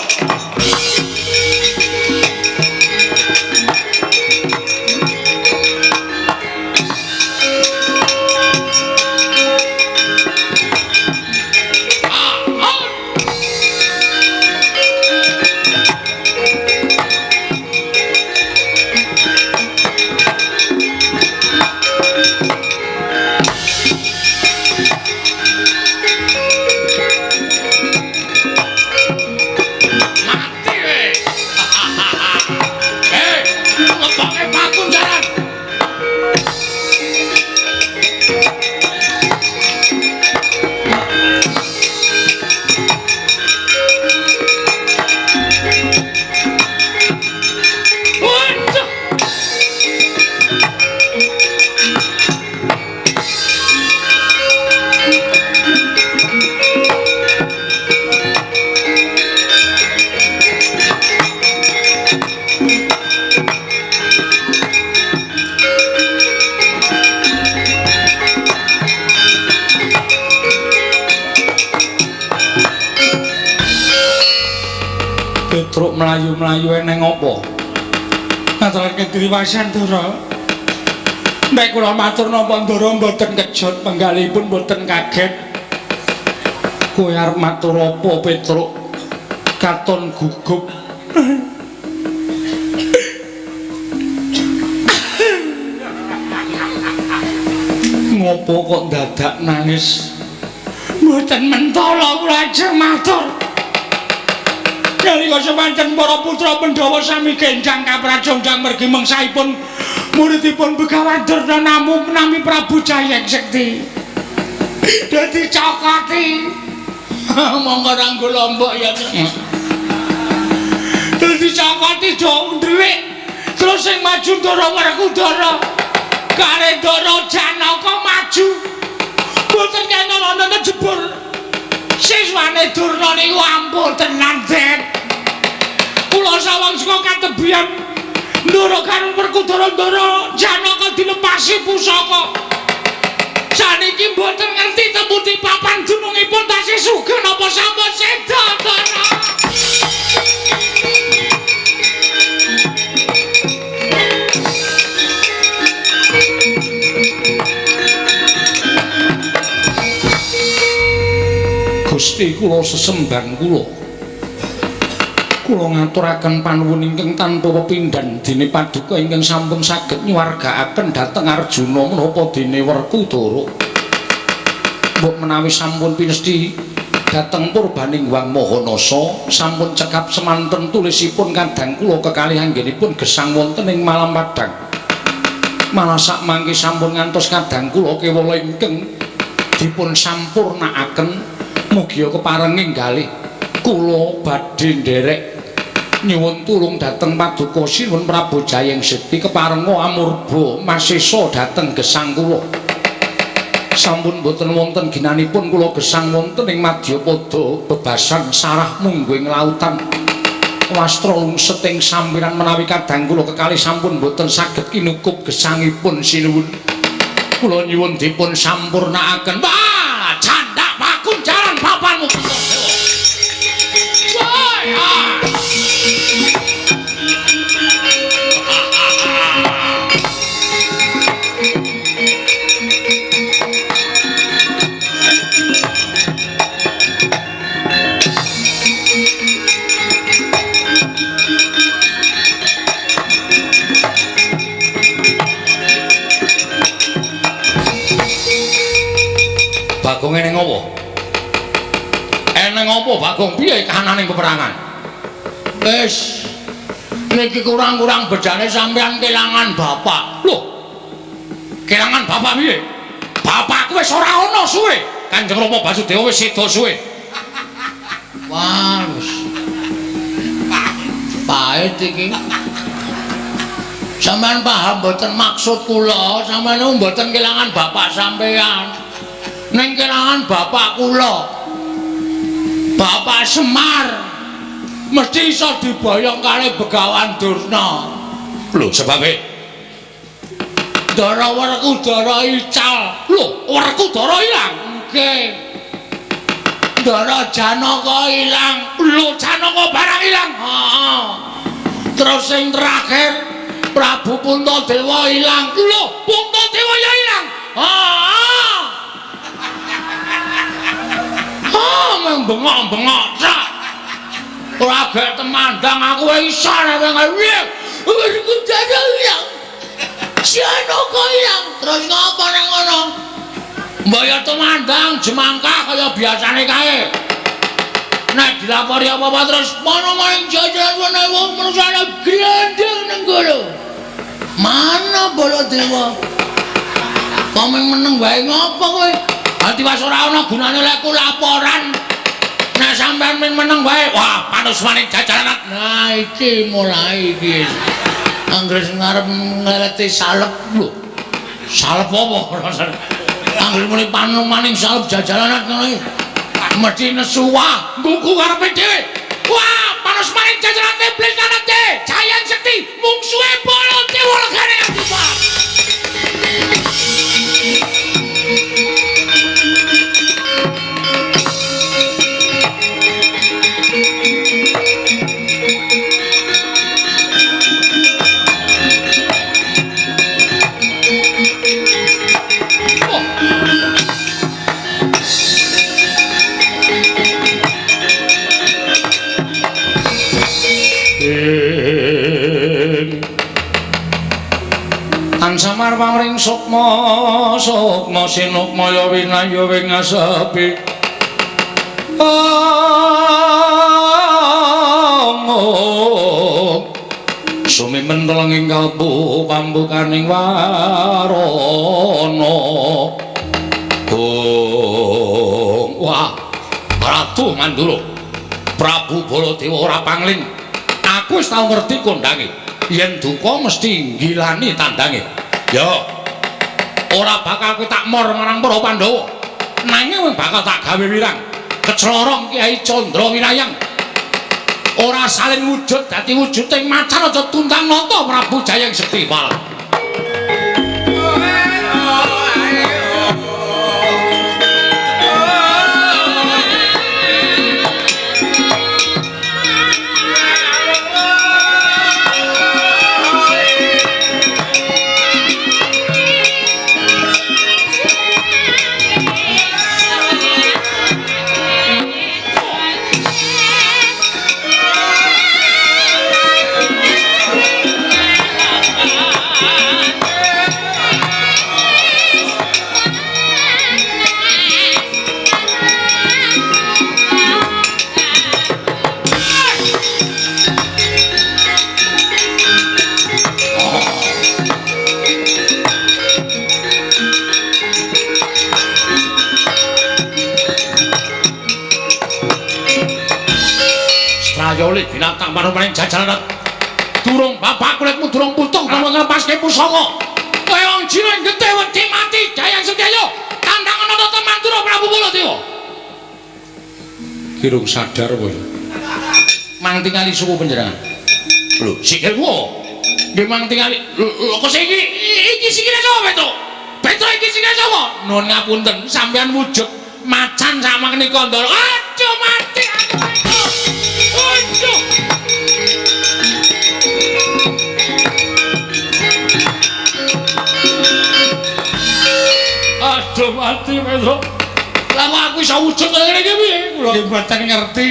Petruk mlayu-mlayu eneng apa? Ngaturaken triwasan Ndara. Nek kula matur napa Ndara mboten kejut penggalipun mboten kaget. Kowe arep matur apa Petruk? Katon gugup. Ngopo kok dadak nangis? Mboten mentala kula ajeng matur. Nalika semanten para putra Pandhawa sami genjang kaprajondang mergi mengsaipun muridipun Begawan Durna namu nami Prabu Jayengsekti. Dadi cokoti. Monggo ranggo lombok ya. Dadi cokoti do ndhelik. Terus sing maju Ndara Werkudara. Kare Ndara Janaka maju. Mboten kena wonten jebur. Siswane Durna niku ampun tenan, Den. Kula sawang saka katebian Ndara karo Werkudara Ndara Janaka dilepasi pusaka. Saniki mboten ngerti tembuti papan dunungipun tasih sugih napa sampun seda, Ndara. Gusti kula sesembahan kula. Kula ngaturaken panuwun ingkang tanpa pepindhan dene paduka ingkang sampun saged nyuwargaaken dhateng Arjuna menapa dene Werkudara. Mbok menawi sampun pinesti dhateng purbaning Hyang Mahanasa sampun cekap semanten tulisipun kadang kula kekalih anggenipun gesang wonten ing malam padhang. Malah sakmangke sampun ngantos kadang kula kewala ingkang dipun sampurnaaken. Mugia keparenging galih kula badhe nderek nyuwun tulung dhateng paduka Sinuwun Prabu Jayengsekti keparenga amurba masesa dhateng gesang kula. Sampun boten wonten ginanipun kula gesang wonten ing madyapada bebasan sarah mungguing lautan. Wastra lungset ing sampiran menawi kadang kula kekalih sampun boten saged kinukup gesangipun Sinuwun. Kula nyuwun dipun sampurnaaken. Wah, candak Pakunjaran papanmu Puntadewa. Woi, ah. Bagong eneng apa? Eneng apa Bagong? Piye kahanane peperangan? Wis niki kurang-kurang bedane sampean kelangan bapak. Loh. Kelangan bapak piye? Bapakku wis ora ana suwe. Kanjeng Rama Basudewa wis seda suwe. Wah, wis. Pahit iki. Sampean paham mboten maksud kula? Sampean mboten kelangan bapak sampean. Ning kelangan bapak kula. Bapak Semar mesti iso diboyong karo Begawan Durna. Lho, sebabe Ndara Werkudara ical. Lho, Werkudara ilang. Nggih. Ndara Janaka ilang. Lho, Janaka barang ilang. Heeh. Terus sing terakhir Prabu Puntadewa ilang. Lho, Puntadewa ya ilang. Heeh. Ah, bengok-bengok sak. Ora gek temandang aku iso nek piye. Werkudara ilang. Janaka ilang. Terus ngapa nang ngono? Mbok ya tumandang jemangkah kaya biasane kae. Nek dilapori apa-apa terus mono maring jajaran wong manusane glendeng nang kono. Mana Baladewa? Kok meneng wae ngopo kowe? Ati was ora ana gunane lek ku laporan. Nek sampean meneng wae, wah panusmaning jajaran. Nah iki mulai iki. Anggere ngarep ngeleti salep lho. Salep apa rasane? Anggere muni panumaning salep jajalanan ngono iki. Mesti nesu wah, nggugu karepe dhewe. Wah, panusmaning jajaran iblis lanate, Jayang Sekti, mungsuhe Baladewa legane ati Pak. Samar pamring sukma sukma sinukmaya winaya wing asepi. Sumimen telenging kalbu pambukaning warana. Oh, wah, Ratu Mandura, Prabu Baladewa ora pangling. Aku wis tau ngerti kondange. Yen duka mesti nggilani tandange. Ya, ora bakal kowe tak mor marang para Pandhawa. Nanging kowe bakal tak gawe wirang. Keclorong Kyai Candra Wirayang. Ora salin wujud dadi wujuding macan aja tuntang nata Prabu Jayang Sekti malah. Strayoli binatang manumaning jajaran durung bapak kulitmu durung putung kamu nglepaske pusaka. Kaya wong jiwa getih wedi mati Jayang Sekti ayo tandang ana Tata Mandura Prabu Baladewa. Kirung sadar kowe. Mang tingali suku panjenengan. Lho, sikilmu. Nggih mang tingali. Lho kok iki iki sikile sapa, Petro? Petro iki sikile sapa? Nuwun ngapunten, sampean wujud macan sak menika Ndara. Aduh mati aku. Aduh. Aduh mati Petro. Lah kok aku iso wujud kaya ngene iki piye? Kula nggih mboten ngerti.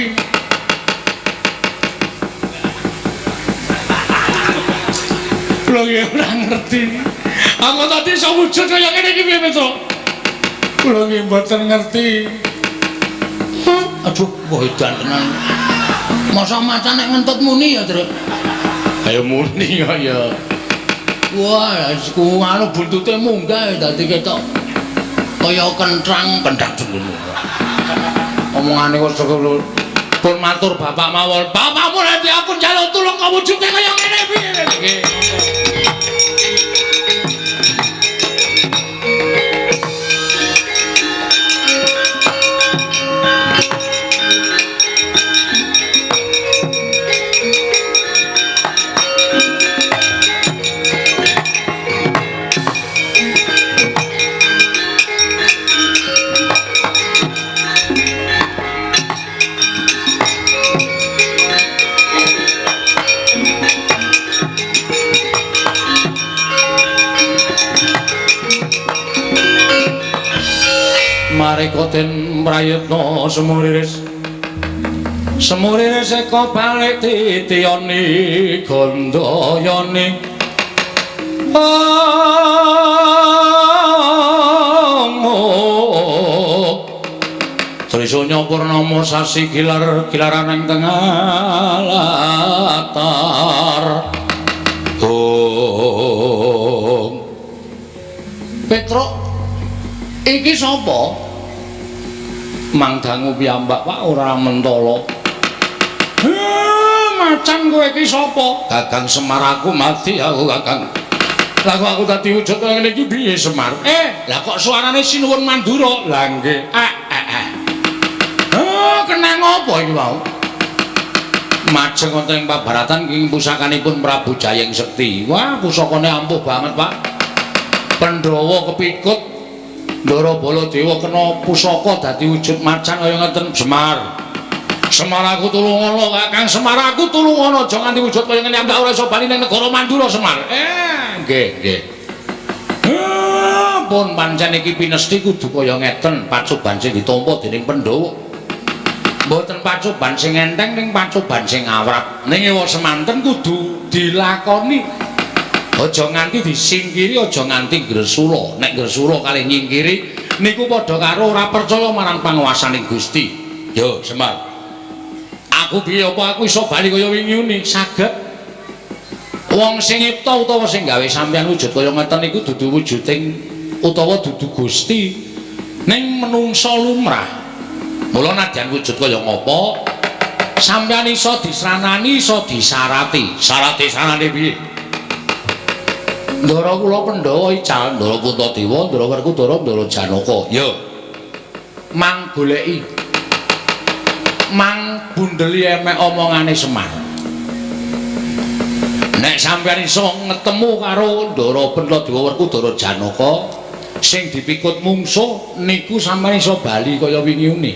Kula nggih ora ngerti. Aku tadi iso wujud kaya ngene iki piye Petro? Kula nggih mboten ngerti. Aduh, wah edan tenan. Masa macan nek ngentut muni ya, Truk? Ayo muni kok ya. Wah, ku anu buntute munggah dadi ketok kaya kentrang kenthang ngono. Omongane kok pun matur bapak mawon. Bapakmu nanti aku njaluk tulung kok wujude kaya ngene piye nggih. Sareka den prayitna semuriris. Semuriris eka balik titiyani gandayani. Trisanya purnama sasi gilar gilaran ing tengah latar. Om. Petruk iki sapa? Mang dangu piyambak Pak ora mentala. Macan kowe iki sapa? Kakang Semar aku mati aku Kakang. Lah kok aku dadi wujud kaya ngene iki piye Semar? Lah kok suarane Sinuwun Mandura? Lah nggih. Kenang apa iki mau? Majeng wonten ing pabaratan ing pusakanipun Prabu Jayeng Sekti. Wah, pusakane ampuh banget, Pak. Pandhawa kepikut Ndara Baladewa kena pusaka dadi wujud macan kaya ngeten. Semar. Semar aku tulungono, Kakang Semar aku tulungono, aja nganti wujud kaya ngene ambak ora iso bali ning negara Mandura Semar. Nggih, nggih. Pun pancen iki pinesti kudu kaya ngeten, pacoban sing ditampa dening Pandhawa. Mboten pacoban sing enteng ning pacoban sing awrat. Ning ewa semanten kudu dilakoni. Aja nganti disingkiri, aja nganti gresula. Nek gresula kalih nyingkiri niku padha karo ora percaya marang panguwasaning Gusti. Yo Semar. Aku piye apa aku iso bali kaya wingi uni? Saged. Wong sing nyipta utawa sing gawe sampeyan wujud kaya ngeten niku dudu wujuding utawa dudu Gusti ning menungsa lumrah. Mula nadyan wujud kaya ngapa sampeyan iso disranani, iso disarati. Sarate sarane piye? Ndara kula Pandhawa ical, Ndara Puntadewa, Ndara Werkudara, Ndara Janaka. Yo. Mang goleki. Mang bundeli emek omongane Semar. Nek sampeyan iso ngetemu karo Ndara Puntadewa, Werkudara, Janaka sing dipikut mungsuh niku sampeyan iso bali kaya wingi uni.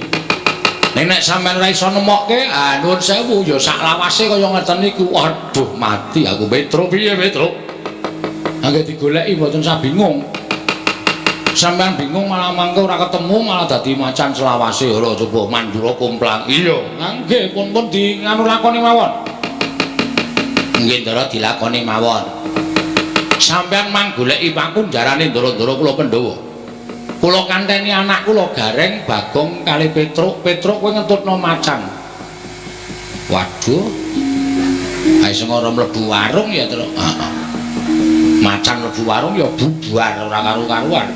Ning nek sampeyan ora iso nemokke, ah nuwun sewu ya sak lawase kaya ngeten niku. Waduh, mati aku Petruk. Piye Petruk? Angge digoleki mboten sah bingung. Sampeyan bingung malah mangke ora ketemu malah dadi macan selawase. Ora coba Mandura komplang. Iya, nggih pun-pun di nganu lakoni mawon. Nggih Ndara dilakoni mawon. Sampeyan mang goleki pakunjarane ndara-ndara kula Pandhawa. Kula kanteni anak kula Gareng, Bagong kali Petruk. Petruk kowe ngentutno macan. Waduh. Ae sing ora mlebu warung ya, Truk. Heeh. Macan mlebu warung ya bubar ora karu-karuan.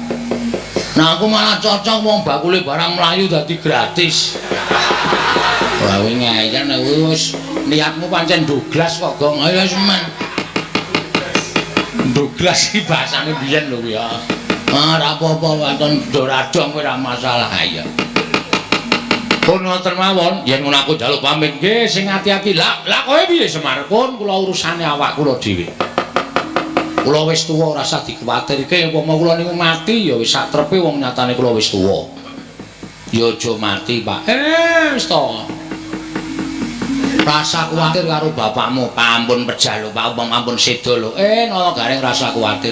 Nah aku malah cocok wong bakule barang mlayu dadi gratis. Wah kowe ngeyel nek wis niatmu pancen ndoglas kok, Gong. Ayo semen. Ndoglas iki bahasane biyen lho ya. Ah ora apa-apa waton doradong kowe ora masalah. Ayo. Pun ngoten mawon, yen ngono aku njaluk pamit nggih sing ati-ati. Lah, lah kowe piye Semar? Pun kula urusane awak kula dhewe. Kula wis tuwa ora usah dikuwatirke, umpama kula niku mati ya wis sak trepe wong nyatane kula wis tuwa. Ya aja mati, Pak. Wis to. Rasa kuwatir karo bapakmu, ampun pejah lho, Pak, umpama ampun seda lho. Nala Gareng rasa kuwatir.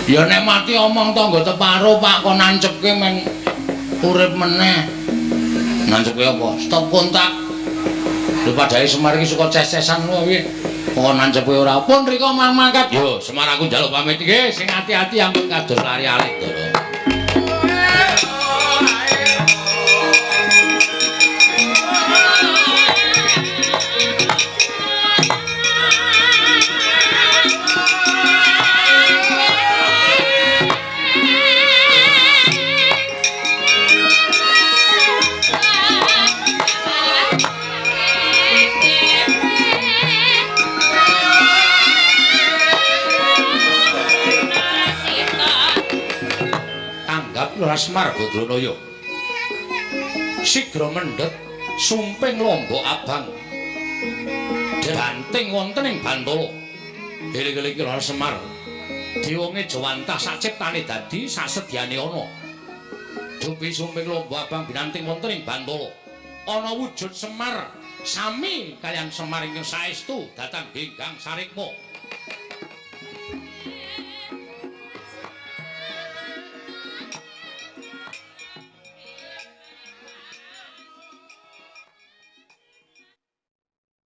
Ya nek mati omong tangga teparo, Pak, kon nancepke men urip meneh. Nancepke apa? Stop kontak. Lho padhae Semar iki suka ces-cesan ngono piye? Kok nancepe ora pun rika mang mangkat. Yo Semar aku njaluk pamit nggih, sing ati-ati ampun kados lari alit Ndara. Semar Badranaya sigra mendhet sumping lombok abang banting wonten ing Bantala. Eling-eling kira Semar diwonge jawantah saciptane dadi sasedyane ana. Dupi sumping lombok abang binanting wonten ing Bantala ana wujud Semar sami kaliyan Semar ingkang saestu dhateng Genggang Sarikma.